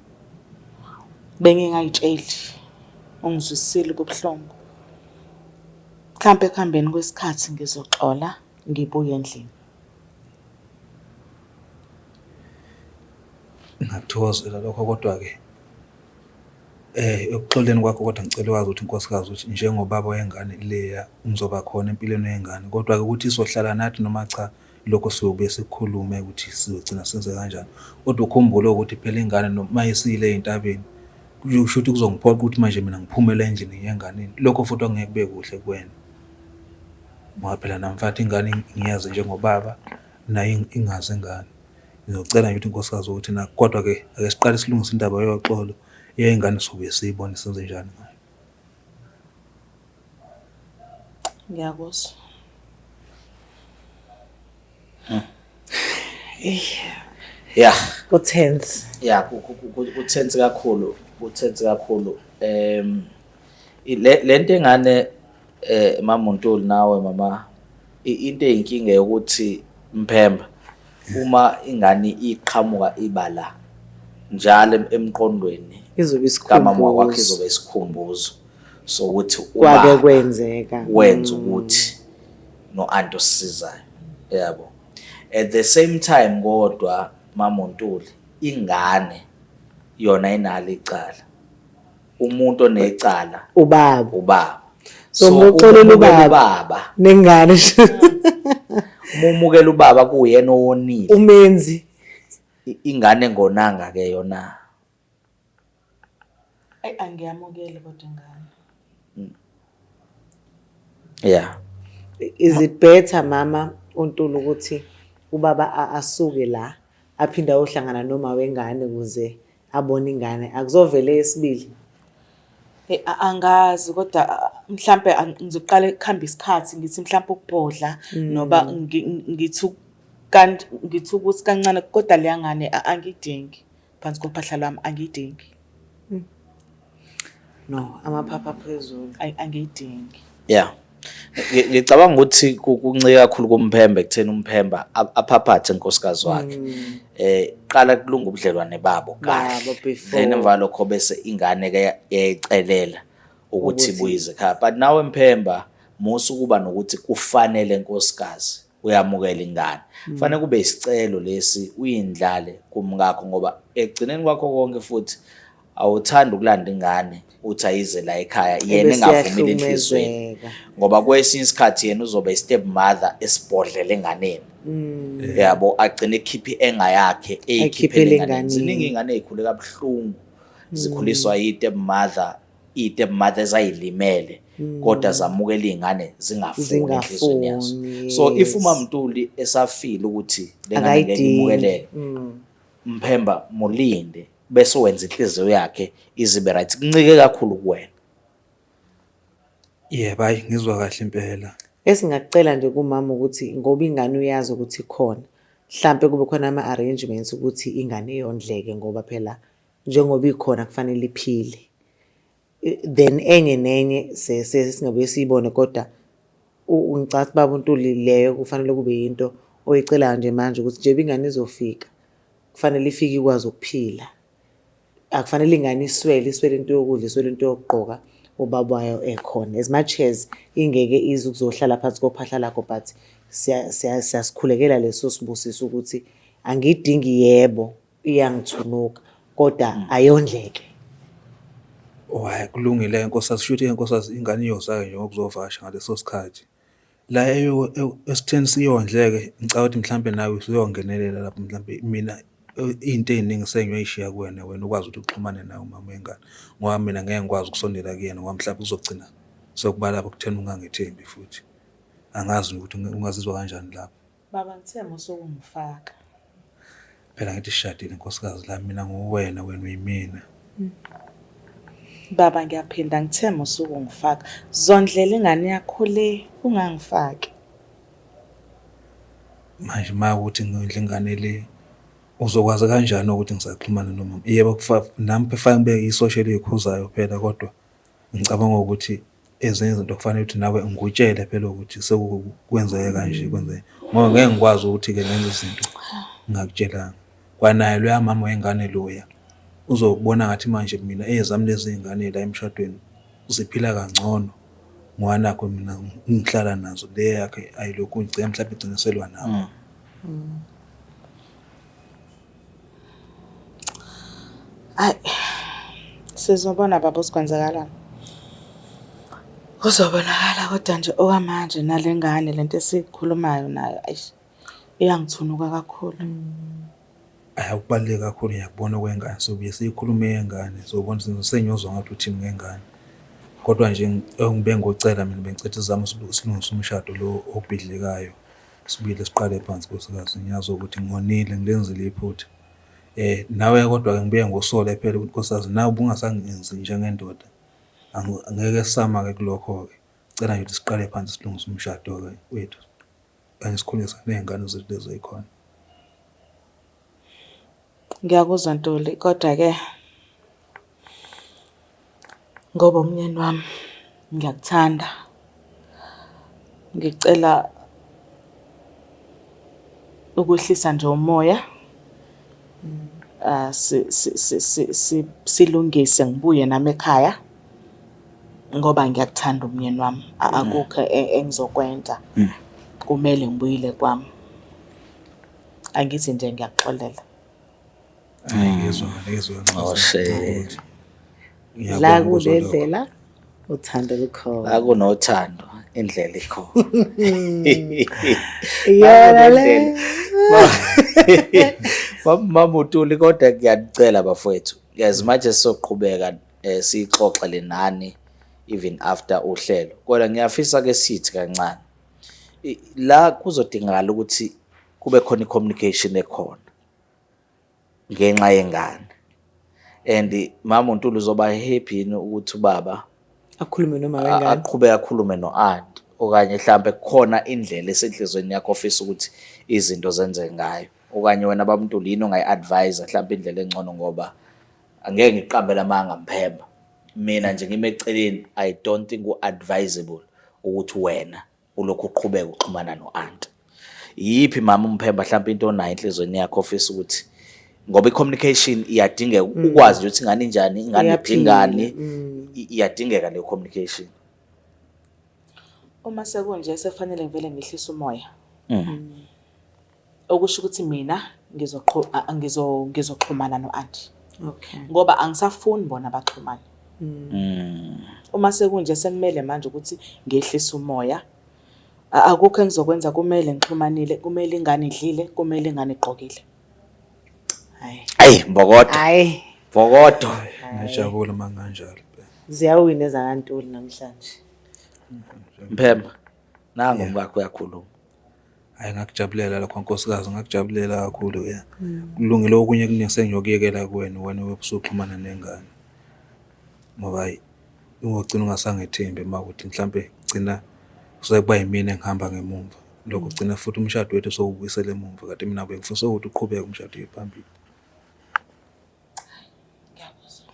Speaker 1: Bengingayitsheli. Ungizwisile ubuhlungu. Mhlampe ekuhambeni kwesikhathi ngizoxola ngibuye endlini.
Speaker 4: Ngingakuthokozela lokho kodwa-ke ekuxoleni kwakho kodwa ngicela wazi ukuthi nkosikazi ukuthi njengobaba wengane leya ngizoba khona empilweni yengane, kodwa-ke ukuthi izohlala nathi noma cha, lokho siyobuye sikukhulume ukuthi sizogcina senze kanjani. Kodwa ukhumbule ukuthi phela ingane noma isiyile ey'ntabeni kusho ukuthi kuzongiphoqa ukuthi manje mina ngiphumele endlini ngiye enganeni. Lokho futhi angeke kube kuhle kuwena. Ngoba phela nami mfana ingane ngiyazi njengobaba nayo ingazi ingane. Ngizocela nje ukuthi nkosikazi ukuthi nakho kodwa-ke ake siqale silungise indaba yoxolo yey'ngane sobuye siyibone senze njani ngayo.
Speaker 1: Ngiyakuzwa.
Speaker 2: Yeah.
Speaker 3: Ku-tense.
Speaker 2: Yeah, ku-tense kakhulu, ku-tense kakhulu. Le lento engane mama uNtuli nawe mama, into eyinkinga yokuthi Mphemba uma ingane iqhamuka iba la njalo emqondweni
Speaker 3: Izobe
Speaker 2: kamama wakhe
Speaker 3: isikhumbuzo.
Speaker 2: izobe isikhumbuzo sokuthi
Speaker 3: Kwake
Speaker 2: ubaba
Speaker 3: kwenzeka.
Speaker 2: wenza ukuthi no-anti osisizayo, yabo. At the same time kodwa mama uNtuli, ingane yona inalo icala, umuntu onecala
Speaker 3: Ubaba.
Speaker 2: Ubaba.
Speaker 3: So, uma uxolela
Speaker 2: uma umukela
Speaker 3: ubaba
Speaker 2: ubaba
Speaker 3: nengane
Speaker 2: uma umukela ubaba kuyena owonile
Speaker 3: umenzi
Speaker 2: ingane engonanga ke yona.
Speaker 1: Ayi angiyamukeli kodwa ingane.
Speaker 3: Is it better mama uNtuli ukuthi ubaba asuke la aphinde ayohlangana noma wengane ukuze abone ingane, akuzovele esibili?
Speaker 1: Hey, angazi kodwa mhlampe ngizoqala kuhamba isikhathi ngithi mhlampe ukubhodla noba ngithi kanti ngithi ukuthi kancane kodwa leya ngane angiyidingi phansi kophahla lwami, angiyidingi.
Speaker 3: No, amaphapha phezulu.
Speaker 1: Angiyidingi.
Speaker 2: Yeah. Ngicabanga ukuthi kuncike kakhulu kuMphemba ekutheni uMphemba aphaphathe nkosikazi wakhe. Qala kulunga ubudlelwane babo kahle.
Speaker 3: Babo before.
Speaker 2: Then emva lokho bese ingane ke yayicelela ukuthi ibuyize ekhaya. But nawe Mphemba musa ukuba nokuthi kufanele nkosikazi uyamukela ingane. Kufanele kube isicelo lesi uyindlale kumkakho ngoba ekugcineni kwakho konke futhi awuthandi ukulanda ingane uthi ayize la ekhaya yena
Speaker 3: Ebese
Speaker 2: engavumile enhliziyweni
Speaker 3: iyahlukumezeka.
Speaker 2: Ngoba kwesinye isikhathi yena uzoba i-step mother esibhodlela enganeni, yabo, agcine ekhipha i-anger yakhe eyikhiphele
Speaker 3: Ayikhiphele
Speaker 2: enganeni.
Speaker 3: enganeni.
Speaker 2: Ziningi iy'ngane ey'khule kabuhlungu zikhuliswa i-step mother, iy'step mother ezayilimele kodwa zamukela iy'ngane zingafuni enhliziyweni yazo.
Speaker 3: Zingafuni,
Speaker 2: So if uMamNtuli esafile ukuthi le ngane ngeke
Speaker 3: Akayidingi.
Speaker 2: imukeleke, Mphemba mulinde bese wenza inhliziyo yakhe izibe right. Kuncike kakhulu kuwena.
Speaker 4: Yebo, hhayi, ngizwa kahle impela.
Speaker 3: Esingakucela nje kumama ukuthi ngoba ingane uyazi ukuthi ikhona, mhlampe kube khona ama-arrangements ukuthi ingane yondleke ngoba phela njengoba ikhona kufanele iphile. Then enye nenye singabuye siyibone kodwa ngicabanga ukuthi baba uNtuli leyo kufanele kube yinto oyicelayo nje manje ukuthi njengoba ingane izofika kufanele ifike ikwazi ukuphila. Akufanele ingane iswele, iswele into yokudla, iswele into yokugqoka ubaba wayo ekhona. As much as ingeke ize ukuzohlala phansi kophahla lakho, but siyasikhulekela leso sibusiso ukuthi angiyidingi, yebo iyangithunuka kodwa ayondleke.
Speaker 4: Oh, hhayi, kulungile nkosikazi, shuthi nkosikazi ingane iyoza-ke nje ngokuzovakasha ngaleso sikhathi. La esitheni siyondleke, ngicabanga ukuthi mhlampe nawe usuyongenelela lapho, mhlampe mina iy'nto ey'ningi sengiyoy'shiya kuwena, wena ukwazi ukuthi uxhumane naye umama wengane ngoba mina ngeke ngikwazi ukusondela kuyena ngoba mhlawumbe kuzogcina sekuba lapho ekutheni ungangethembi futhi. Angazi nokuthi ungazizwa kanjani lapho.
Speaker 1: Baba, ngithe musa ukungifaka.
Speaker 4: Phela ngithi sishadile nkosikazi la, mina nguwena, wena uyimina.
Speaker 1: Baba, ngiyaphinda ngithe musa ukungifaka. Zondlela ingane yakho le, ungangifaki.
Speaker 4: Manje uma kuwukuthi ngondla ingane le, uzokwazi kanjani ukuthi ngisaxhumana nomama? Yebo, nami kufanele ngibe isosha eliy'khuzayo phela kodwa ngicabanga ukuthi ezinye izinto kufanele ukuthi nawe ngikutshele phela ukuthi sekukwenzeke kanje kwenzeke, ngoba ngeke ngikwazi ukuthi-ke ngenze izinto ngingakutshelanga. Kwanaye loya mama wengane loya uzobona ngathi manje mina ezami lezi iy'ngane la emshadweni ziphila kangcono ngoba nakho mina ngihlala nazo, le yakhe ayilokhu igcina mhlawumbe igcine iselwa nabo.
Speaker 1: Hayi, sizobona baba ukuthi kwenzakalani. Kuzobonakala kodwa nje okwamanje nale ngane lento esiyikhulumayo nayo, eish, iyangithunuka kakhulu.
Speaker 4: Hhayi, okubaluleke kakhulu ngiyakubona okwengane, sobuye siyikhulume eyengane, sobona sengiyozwa ngathi uthini ngengane. Kodwa nje engibe ngikucela mina bengicela sizame silungise umshado lo obhidlikayo, sibuyele siqale phansi nkosikazi. Ngiyazi ukuthi ngonile, ngilenzile iphutha. Nawe kodwa-ke ngibuye ngikusole phela ukuthi nkosikazi nawe ubungasangenzi njengendoda. Angeke sisama-ke kulokho-ke. Cela nje ukuthi siqale phansi silungise umshado-ke wethu, kanye sikhulise ney'ngane zethu lezi ey'khona.
Speaker 1: Ngiyakuzwa Ntuli, kodwa-ke ngoba umnyeni wami ngiyakuthanda, ngicela ukwehlisa nje umoya, silungise ngibuye nami ekhaya ngoba ngiyakuthanda umnyeni wami. Akukho engizokwenza, kumele ngibuyele kwami. Angithi nje ngiyakuxolela.
Speaker 4: Hhayi, ngiyezwa, ngiyezwa.
Speaker 2: Oh, shit.
Speaker 3: La kunendlela uthando lukhona.
Speaker 2: La kunothando indlela ikhona.
Speaker 3: Iyona le.
Speaker 2: Mama uTuli, kodwa ngiyanicela bafowethu, as much as soqhubeka sixoxe le nani even after uhlelo, kodwa ngiyafisa ke sithi kancane la kuzodingakala ukuthi kube khona i-communication ekhona ngenxa yengane. And mama uNtuli, uzoba happy yini ukuthi ubaba
Speaker 3: akhulume noma wengane?
Speaker 2: Aqhubeke akhulume no-anti, okanye mhlambe kukhona indlela esenhlizweni yakho ofisa ukuthi izinto zenzeke ngayo, okanye wena baMntuli yini ongayi-advise mhlambe indlela engcono? Ngoba angeke ngiqambele amanga, Mphemba, mina nje ngime eceleni, I don't think ku-advisable ukuthi wena ulokhu uqhubeka uxhumana no-anti. Yiphi, mama uMphemba, mhlawumbe into onayo enhlizweni yakho ofisa ukuthi, ngoba i-communication iyadingeka, ukwazi nje ukuthi ingane injani, ingane
Speaker 3: Iyaphila,
Speaker 2: idingani, iyadingeka leyo communication.
Speaker 1: Uma sekunje, sekufanele ngivele ngehlise umoya. Okusho ukuthi mina ngizoxhumana no-anti. Ngoba angisafuni bona baxhumane. Uma sekunje, sekumele manje ukuthi ngehlise umoya. Akukho engizokwenza, kumele ngixhumanile, kumele ingane idlile, kumele ingane igqokile.
Speaker 3: Hayi.
Speaker 2: Ayi, mbokodo.
Speaker 3: Hayi.
Speaker 2: Mbokodo.
Speaker 4: Ngiyajabula uma kunganjalo.
Speaker 3: Ziyawina ezakaNtuli namhlanje.
Speaker 2: Mphemba, nangu umkakho uyakhuluma.
Speaker 4: Hayi, ngakujabulela lokho, nkosikazi, ngakujabulela kakhulu ya. Kulungile, okunye kuningi sengiyokuyekela kuwena, wena usuxhumana nengane. Ngoba hayi, ungogcina ungasangethembi uma kuthi mhlampe gcina sekuba yimina engihamba ngemumva. Lokho kugcina futhi umshado wethu sowubuyisela emumva, kanti mina bengifisa ukuthi uqhubeke umshado uye phambili.
Speaker 1: Ngiyakuzwa.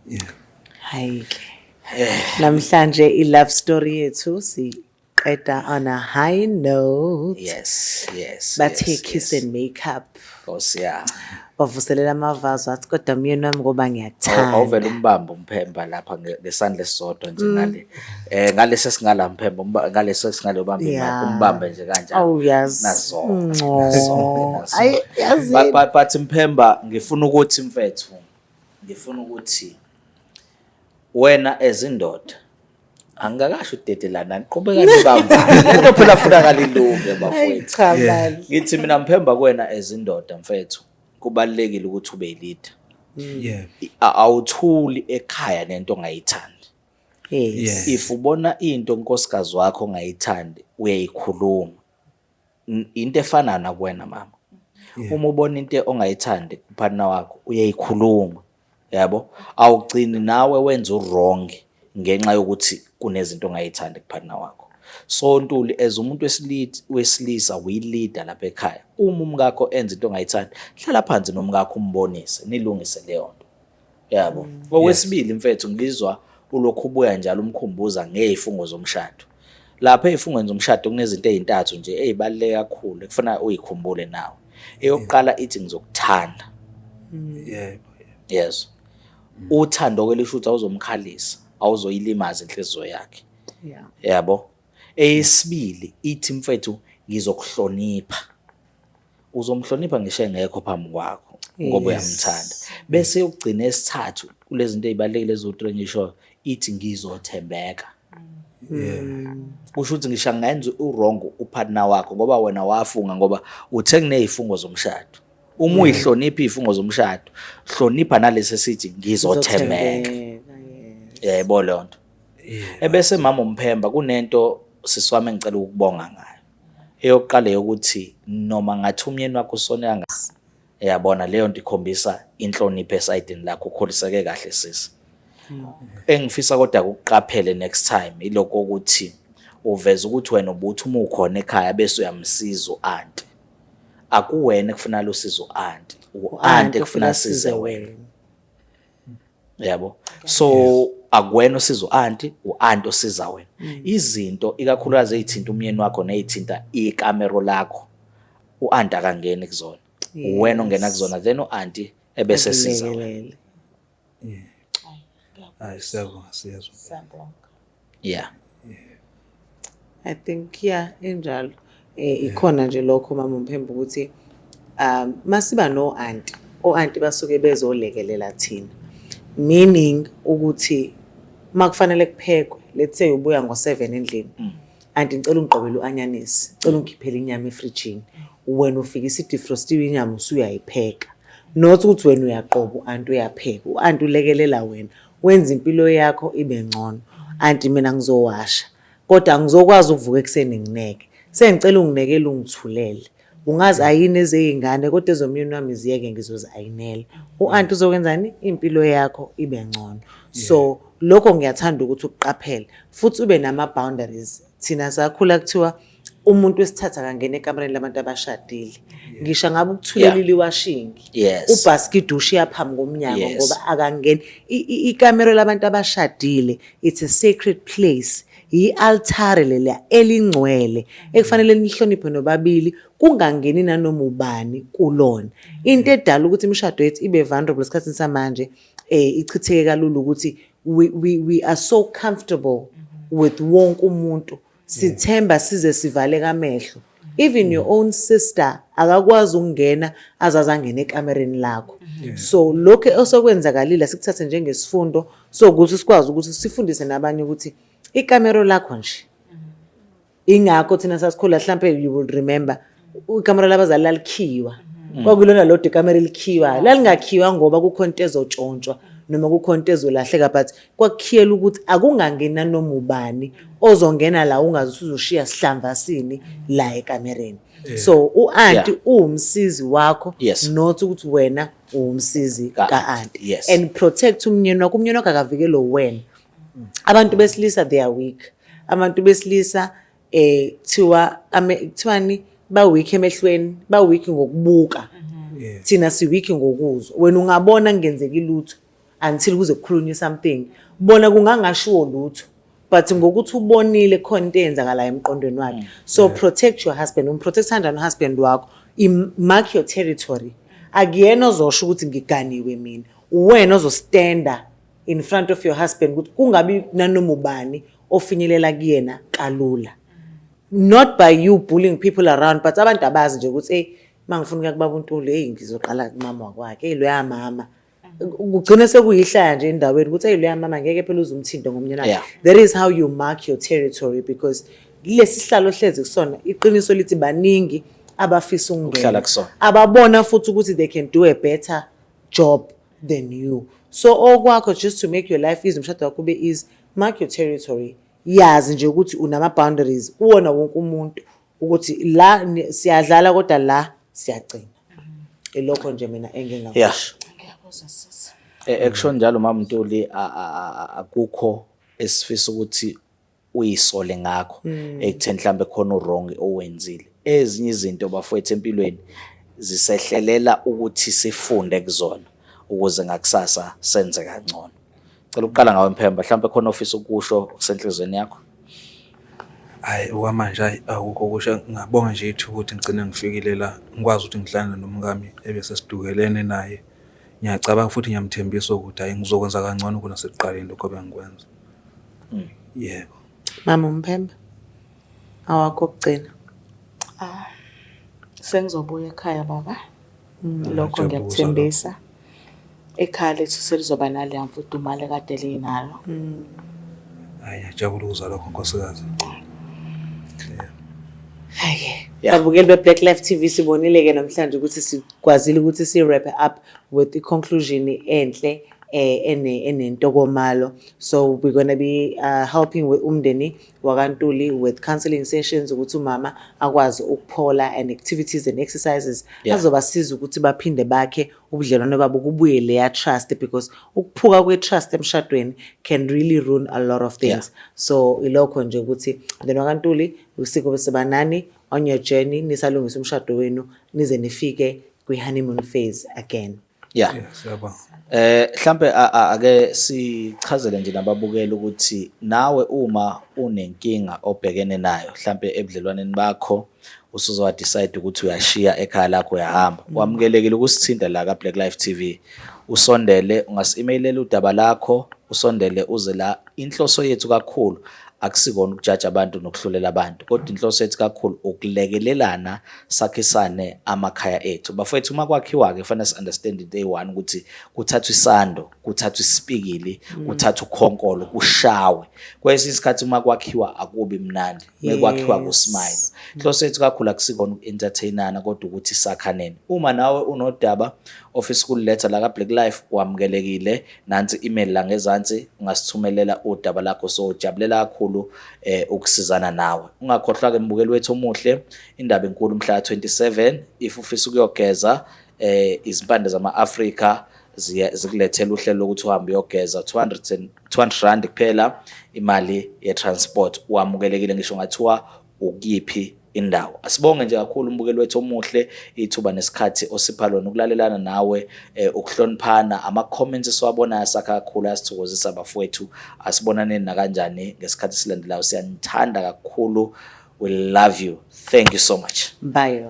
Speaker 4: Yeah.
Speaker 3: Hayi ke. Namhlanje i-love story yethu siqeda on a high note. Bathe kiss and makeup.
Speaker 2: Nkosi yami.
Speaker 3: Bavuselela amavazo, athi kodwa myeni wami, ngoba ngiyakuthanda.
Speaker 2: Awuvele umbambe uMphemba lapha ngesandla esisodwa nje ngale. Ngalesi singala, Mphemba, ngalesi singale ubambe imali, umbambe nje kanjalo.
Speaker 3: Oh, yazi.
Speaker 2: Nazo.
Speaker 3: Ngco.
Speaker 2: Nazo.
Speaker 3: Ayi, yazi.
Speaker 2: But Mphemba, ngifuna ukuthi, mfethu, ngifuna ukuthi wena ezindoda angikakasho udedelana, niqhubeka nibambane. Lento phela funakala ilunge, bafowethu.
Speaker 3: Cha mani.
Speaker 2: Ngithi mina, Mphemba, kuwena ezindoda, mfethu, kubalulekile ukuthi ube leader. Awuthuli ekhaya nento ongayithandi. If ubona into unkosikazi wakho ongayithandi, uyayikhuluma. Into efana nakuwena, mama. Uma ubona into ongayithandi kupartner wakho, uyayikhuluma. Yabo? Awugcini nawe wenza u-wrong ngenxa yokuthi kunezinto ongayithandi kupartner wakho. So Ntuli, as umuntu wesilisa, uyi-leader lapha ekhaya. Uma umkakho enza into ongayithandi, hlala phansi nomkakho umbonise, nilungise leyo nto. Yabo. Okwesibili, mfethu, ngizwa ulokhu ubuya njalo umkhumbuza ngezifungo zomshado. Lapha ey'fungweni zomshado kunezinto ey'ntathu nje ey'baluleke kakhulu ekufuna uyikhumbule nawe. Eyokuqala ithi, "Ngizokuthanda." Yes. Uthando ke lisho ukuthi awuzomkhalisa, awuzoyilimaza inhliziyo yakhe. Yabo. Eyesibili ithi, mfethu, "Ngizokuhlonipha." Uzomhlonipha ngisho engekho phambi kwakho ngoba uyamthanda. Bese yokugcina, esithathu kulezi zinto ey'balulekile eziwu-three ngisho, ithi, "Ngizothembeka." Kusho ukuthi ngisho angenza u-wrong upartner wakho, ngoba wena wafunga, ngoba uthe kuney'fungo zomshado. Uma uyihlonipha iy'fungo zomshado, hlonipha nalesi esithi "Ngizothembeka."
Speaker 3: Ngizothembeka, yes.
Speaker 2: Yebo, leyo nto. Ebese mama uMphemba, kunento, sisi wami, engicela ukubonga ngayo. Eyokuqala yokuthi noma ngathi umyeni wakho usoneka nga, yabona, leyo nto ikhombisa inhlonipho esayidini lakho, ukhuliseke kahle, sisi. Engifisa kodwa ukuqaphele next time ilokho ukuthi uveza ukuthi wena ubuthi uma ukhona ekhaya bese uyamsiza u-anti. Akuwena ekufunala usizo u-anti, u-anti ekufuna asize wena. Yabo, so akuwena osiza u-anti, u-anti osiza wena. Izinto ikakhulukazi ey'thinta umyeni wakho ney'thinta ikamero lakho, u-anti akangeni kuzona, uwena ongena kuzona, then u-anti ebese siza wena.
Speaker 3: Akulekelele.
Speaker 4: Hayi, siyabonga, siyezwa.
Speaker 1: Siyabonga.
Speaker 3: I think, yeah, injalo. Ikhona nje lokho, mama uMphemba, ukuthi masiba no auntie, o auntie basuke bezolekelela thina. Meaning ukuthi makufanele kuphekwe, let's say ubuya ngo7 endlini. Auntie, ngicela ungiqobele uanyanisi, ngicela ungikhiphele inyama efrijini. Wena ufika isi-defrostiwe inyama, usuyayipheka. Not ukuthi wena uyaqoba, u-auntie uyapheka. U-auntie ulekelela wena, wenza impilo yakho ibe ngcono. Auntie, mina ngizowasha, kodwa angizokwazi ukuvuka ekuseni ngineke. Sengicela unginekele, ungithulele. Ungazi-ayini ezey'ngane kodwa ezomyeni wami ziyeke, ngizozi-ayinela. U-anti uzokwenzani? Impilo yakho ibe ngcono. So lokho ngiyathanda ukuthi ukuqaphele futhi ube nama-boundaries. Thina sakhula kuthiwa umuntu wesithathu akangena ekamereni labantu abashadile, ngisho ngabe ukuthulelile iwashing, ubhaskidi ushiya phambi komnyango, ngoba akangeni. Ikamero labantu abashadile, it's a sacred place, i-altare leliya elingcwele ekufanele nihloniphe nobabili, kungangeni nanoma ubani kulona. Into edala ukuthi imishado yethu ibe vulnerable esikhathini samanje, ichitheke kalula, ukuthi we are so comfortable with wonke umuntu, sithemba size sivaleke amehlo. Even your own sister akakwazi ukungena azaze angene ekamereni lakho. So lokho osokwenzakalile sikuthathe njengesifundo sokuthi sikwazi ukuthi sifundise nabanye ukuthi ikamero lakho nje. Ingakho thina sasikhula, mhlampe you will remember, ikamero labazali lalikhiwa. Kwakulona lodwa ikamero elikhiwa. Lalingakhiwa ngoba kukhona into ezotshontshwa noma kukhona into ezolahleka, but kwakukhiyela ukuthi akungangeni nanoma ubani ozongena la, ungazi ukuthi uzoshiya sihlamvasini la ekamereni. So u-anti uwumsizi wakho, not ukuthi wena uwumsizi
Speaker 2: Ka-aunty,
Speaker 3: ka-anti. And protect umnyeni wakho. Umnyeni wakho akavikelwe wena. Abantu besilisa, they are weak. Abantu besilisa, kuthiwa kuthiwani, ba weak emehlweni, ba weak ngokubuka. Thina si weak ngokuzwa. Wena ungabona kungenzeki lutho until kuze kukhulunywe something. Bona kungangashiwo lutho, but ngokuthi ubonile khona into eyenzakalayo emqondweni wakhe. So protect your husband. Umprotect kanjani uhusband wakho? Mark your territory. Akuyena ozosho ukuthi ngiganiwe mina, uwena ozostanda in front of your husband ukuthi kungabi nanoma ubani ofinyelela kuyena kalula. Not by you bullying people around, but abantu abazi nje ukuthi, hey, mangifuna ukuya kubaba uNtuli, hey, ngizoqala kumama wakwakhe, hey, loya mama. Kugcine sekuyihlaya nje endaweni ukuthi, hey, loya mama ngeke phela uze umthinte ngomnyeni wakhe. That is how you mark your territory, because lesi sihlalo hlezi kusona, iqiniso lithi baningi abafisa
Speaker 2: Ukuhlala
Speaker 3: ukungena,
Speaker 2: kusona.
Speaker 3: ababona futhi ukuthi they can do a better job than you. So okwakho, just to make your life easy, umshado wakho ube easy, mark your territory. Yazi nje ukuthi unama-boundaries kuwona wonke umuntu, ukuthi la siyadlala kodwa la siyagcina. Ilokho nje mina engingakusho.
Speaker 1: Ngiyakuzwa, sisi.
Speaker 2: Ekusho njalo mama Ntuli, akukho esifisa ukuthi uyisole ngakho ekutheni mhlambe khona uwrong owenzile. Ezinye izinto, bafowethu, empilweni zisehlelela ukuthi sifunde kuzona ukuze ngakusasa senze kangcono. Cela ukuqala ngawe, Mphemba, mhlambe khona ofisa ukusho okusenhlizweni yakho.
Speaker 4: Hhayi, okwamanje, hhayi, akukho okusha. Ngingabonga nje ithuba ukuthi ngigcine ngifikile la, ngikwazi ukuthi ngihlangane nomkami ebese sidukelene naye. Ngiyacabanga futhi ngiyamthembisa ukuthi hhayi, ngizokwenza kangcono kunasekuqaleni lokho ebengikwenza. Yebo.
Speaker 3: Mama uMphemba, awakho okugcina.
Speaker 1: Sengizobuya ekhaya, baba. Lokho
Speaker 4: Ngiyajabula.
Speaker 1: Ngiyakuthembisa. Ekhaya lethu selizoba naleya mfudumalo ekade linalo.
Speaker 4: Hhayi, ngiyajabula ukuzwa lokho, nkosikazi.
Speaker 3: Hhayi-ke, babukeli be-Black Life TV, sibonile-ke namhlanje ukuthi sikwazile ukuthi si-wrap up with i-conclusion enhle, enentokomalo. So we're gonna be helping with umndeni wakaNtuli with counseling sessions ukuthi umama akwazi ukuphola, and activities and exercises azobasiza ukuthi baphinde bakhe ubudlelwano babo, kubuye leya trust, because ukuphuka kwe-trust emshadweni can really ruin a lot of things. So ilokho nje ukuthi umndeni wakaNtuli usiko sebanani on your journey, nisalungisa umshado wenu nize nifike kwi-honeymoon phase again.
Speaker 4: Yeah, siyabonga.
Speaker 2: Mhlambe ake sichazele nje nababukeli ukuthi nawe uma unenkinga obhekene nayo, mhlambe ebudlelwaneni bakho, usuzowa decide ukuthi uyashiya ekhaya lakho, uyahamba, wamukelekile ukusithinta la ka Black Life TV. Usondele, ungasi-emailela udaba lakho, usondele uze la. Inhloso yethu kakhulu akusikona ukujaja abantu nokuhlulela abantu, kodwa inhloso yethu kakhulu ukulekelelana, sakhisane amakhaya ethu. Bafowethu, uma kwakhiwa-ke kufanele si-understand into eyi-one, ukuthi kuthathwa isando, kuthathwa isipikili, kuthathwa ukhonkolo, kushawe. Kwesinye isikhathi uma kwakhiwa akubi mnandi, mekwakhiwa kusmile. Inhloso yethu kakhulu akusikona uku-entertainana, kodwa ukuthi sakhaneni. Uma nawe unodaba ofisa ukuliletha la ka-Black Life, wamukelekile. Nansi email la ngezansi, ungasithumelela udaba lakho, sojabulela kakhulu. kakhulu ukusizana nawe. Ungakhohlwa ke, mbukeli wethu omuhle, indaba enkulu mhla 27. If ufisa ukuyogeza, izimpande zama-Afrika zikulethela uhlelo lokuthi uhambe uyogeza, 200 and R200 kuphela imali ye-transport. Wamukelekile ngisho ngathiwa ukuyiphi indawo. Asibonge nje kakhulu, umbukeli wethu omuhle, ithuba nesikhathi osipha lona ukulalelana nawe, ukuhloniphana, ama-comments esiwabonayo sakha kakhulu, ayasithokozisa bafowethu. Asibonaneni nakanjani ngesikhathi esilandelayo. Siyanithanda kakhulu. We love you. Thank you so much.
Speaker 3: Bye.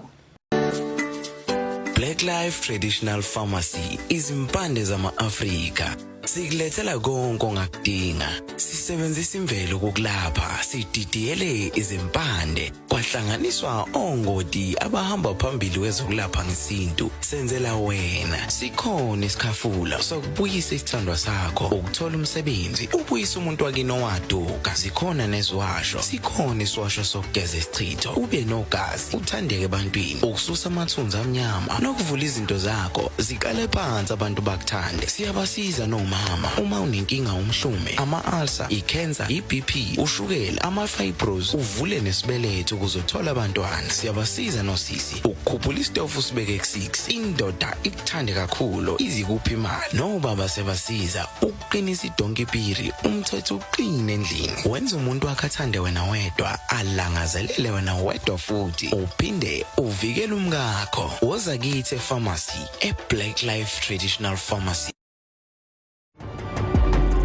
Speaker 5: Black Life Traditional Pharmacy, izimpande zama-Afrika. Sikulethela konke ongakudinga. Sisebenzisa imvelo kokulapha, sididiyele izimpande, kwahlanganiswa ongoti abahamba phambili kwezokulapha ngesintu. Senzela wena. Sikhona isikhafula sokubuyisa isithandwa sakho, ukuthola umsebenzi, ubuyisa umuntu wakini owaduka. Zikhona neziwasho. Sikhona isiwasho sokugeza isichitho, ube nogazi, uthandeke ebantwini, ukususa amathunzi amnyama nokuvula izinto zakho ziqale phansi, abantu bakuthande. Siyabasiza nomama uma unenkinga, umhlume, ama-ulcer, i-cancer, i-BP, ushukela, ama-fibros, uvule nesibeletho ukuze uthole abantwana. Siyabasiza nosisi ukukhuphula isitofu usibeke ku-6, indoda ikuthande kakhulu, izikuphi imali. Nobaba siyabasiza ukuqinisa idonki piri, umthetho uqine endlini, wenza umuntu wakhe athande wena wedwa, alangazelele wena wedwa, futhi uphinde uvikele umkakho. Woza kithi e-pharmacy, e-Black Life Traditional Pharmacy.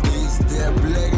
Speaker 6: It's the Black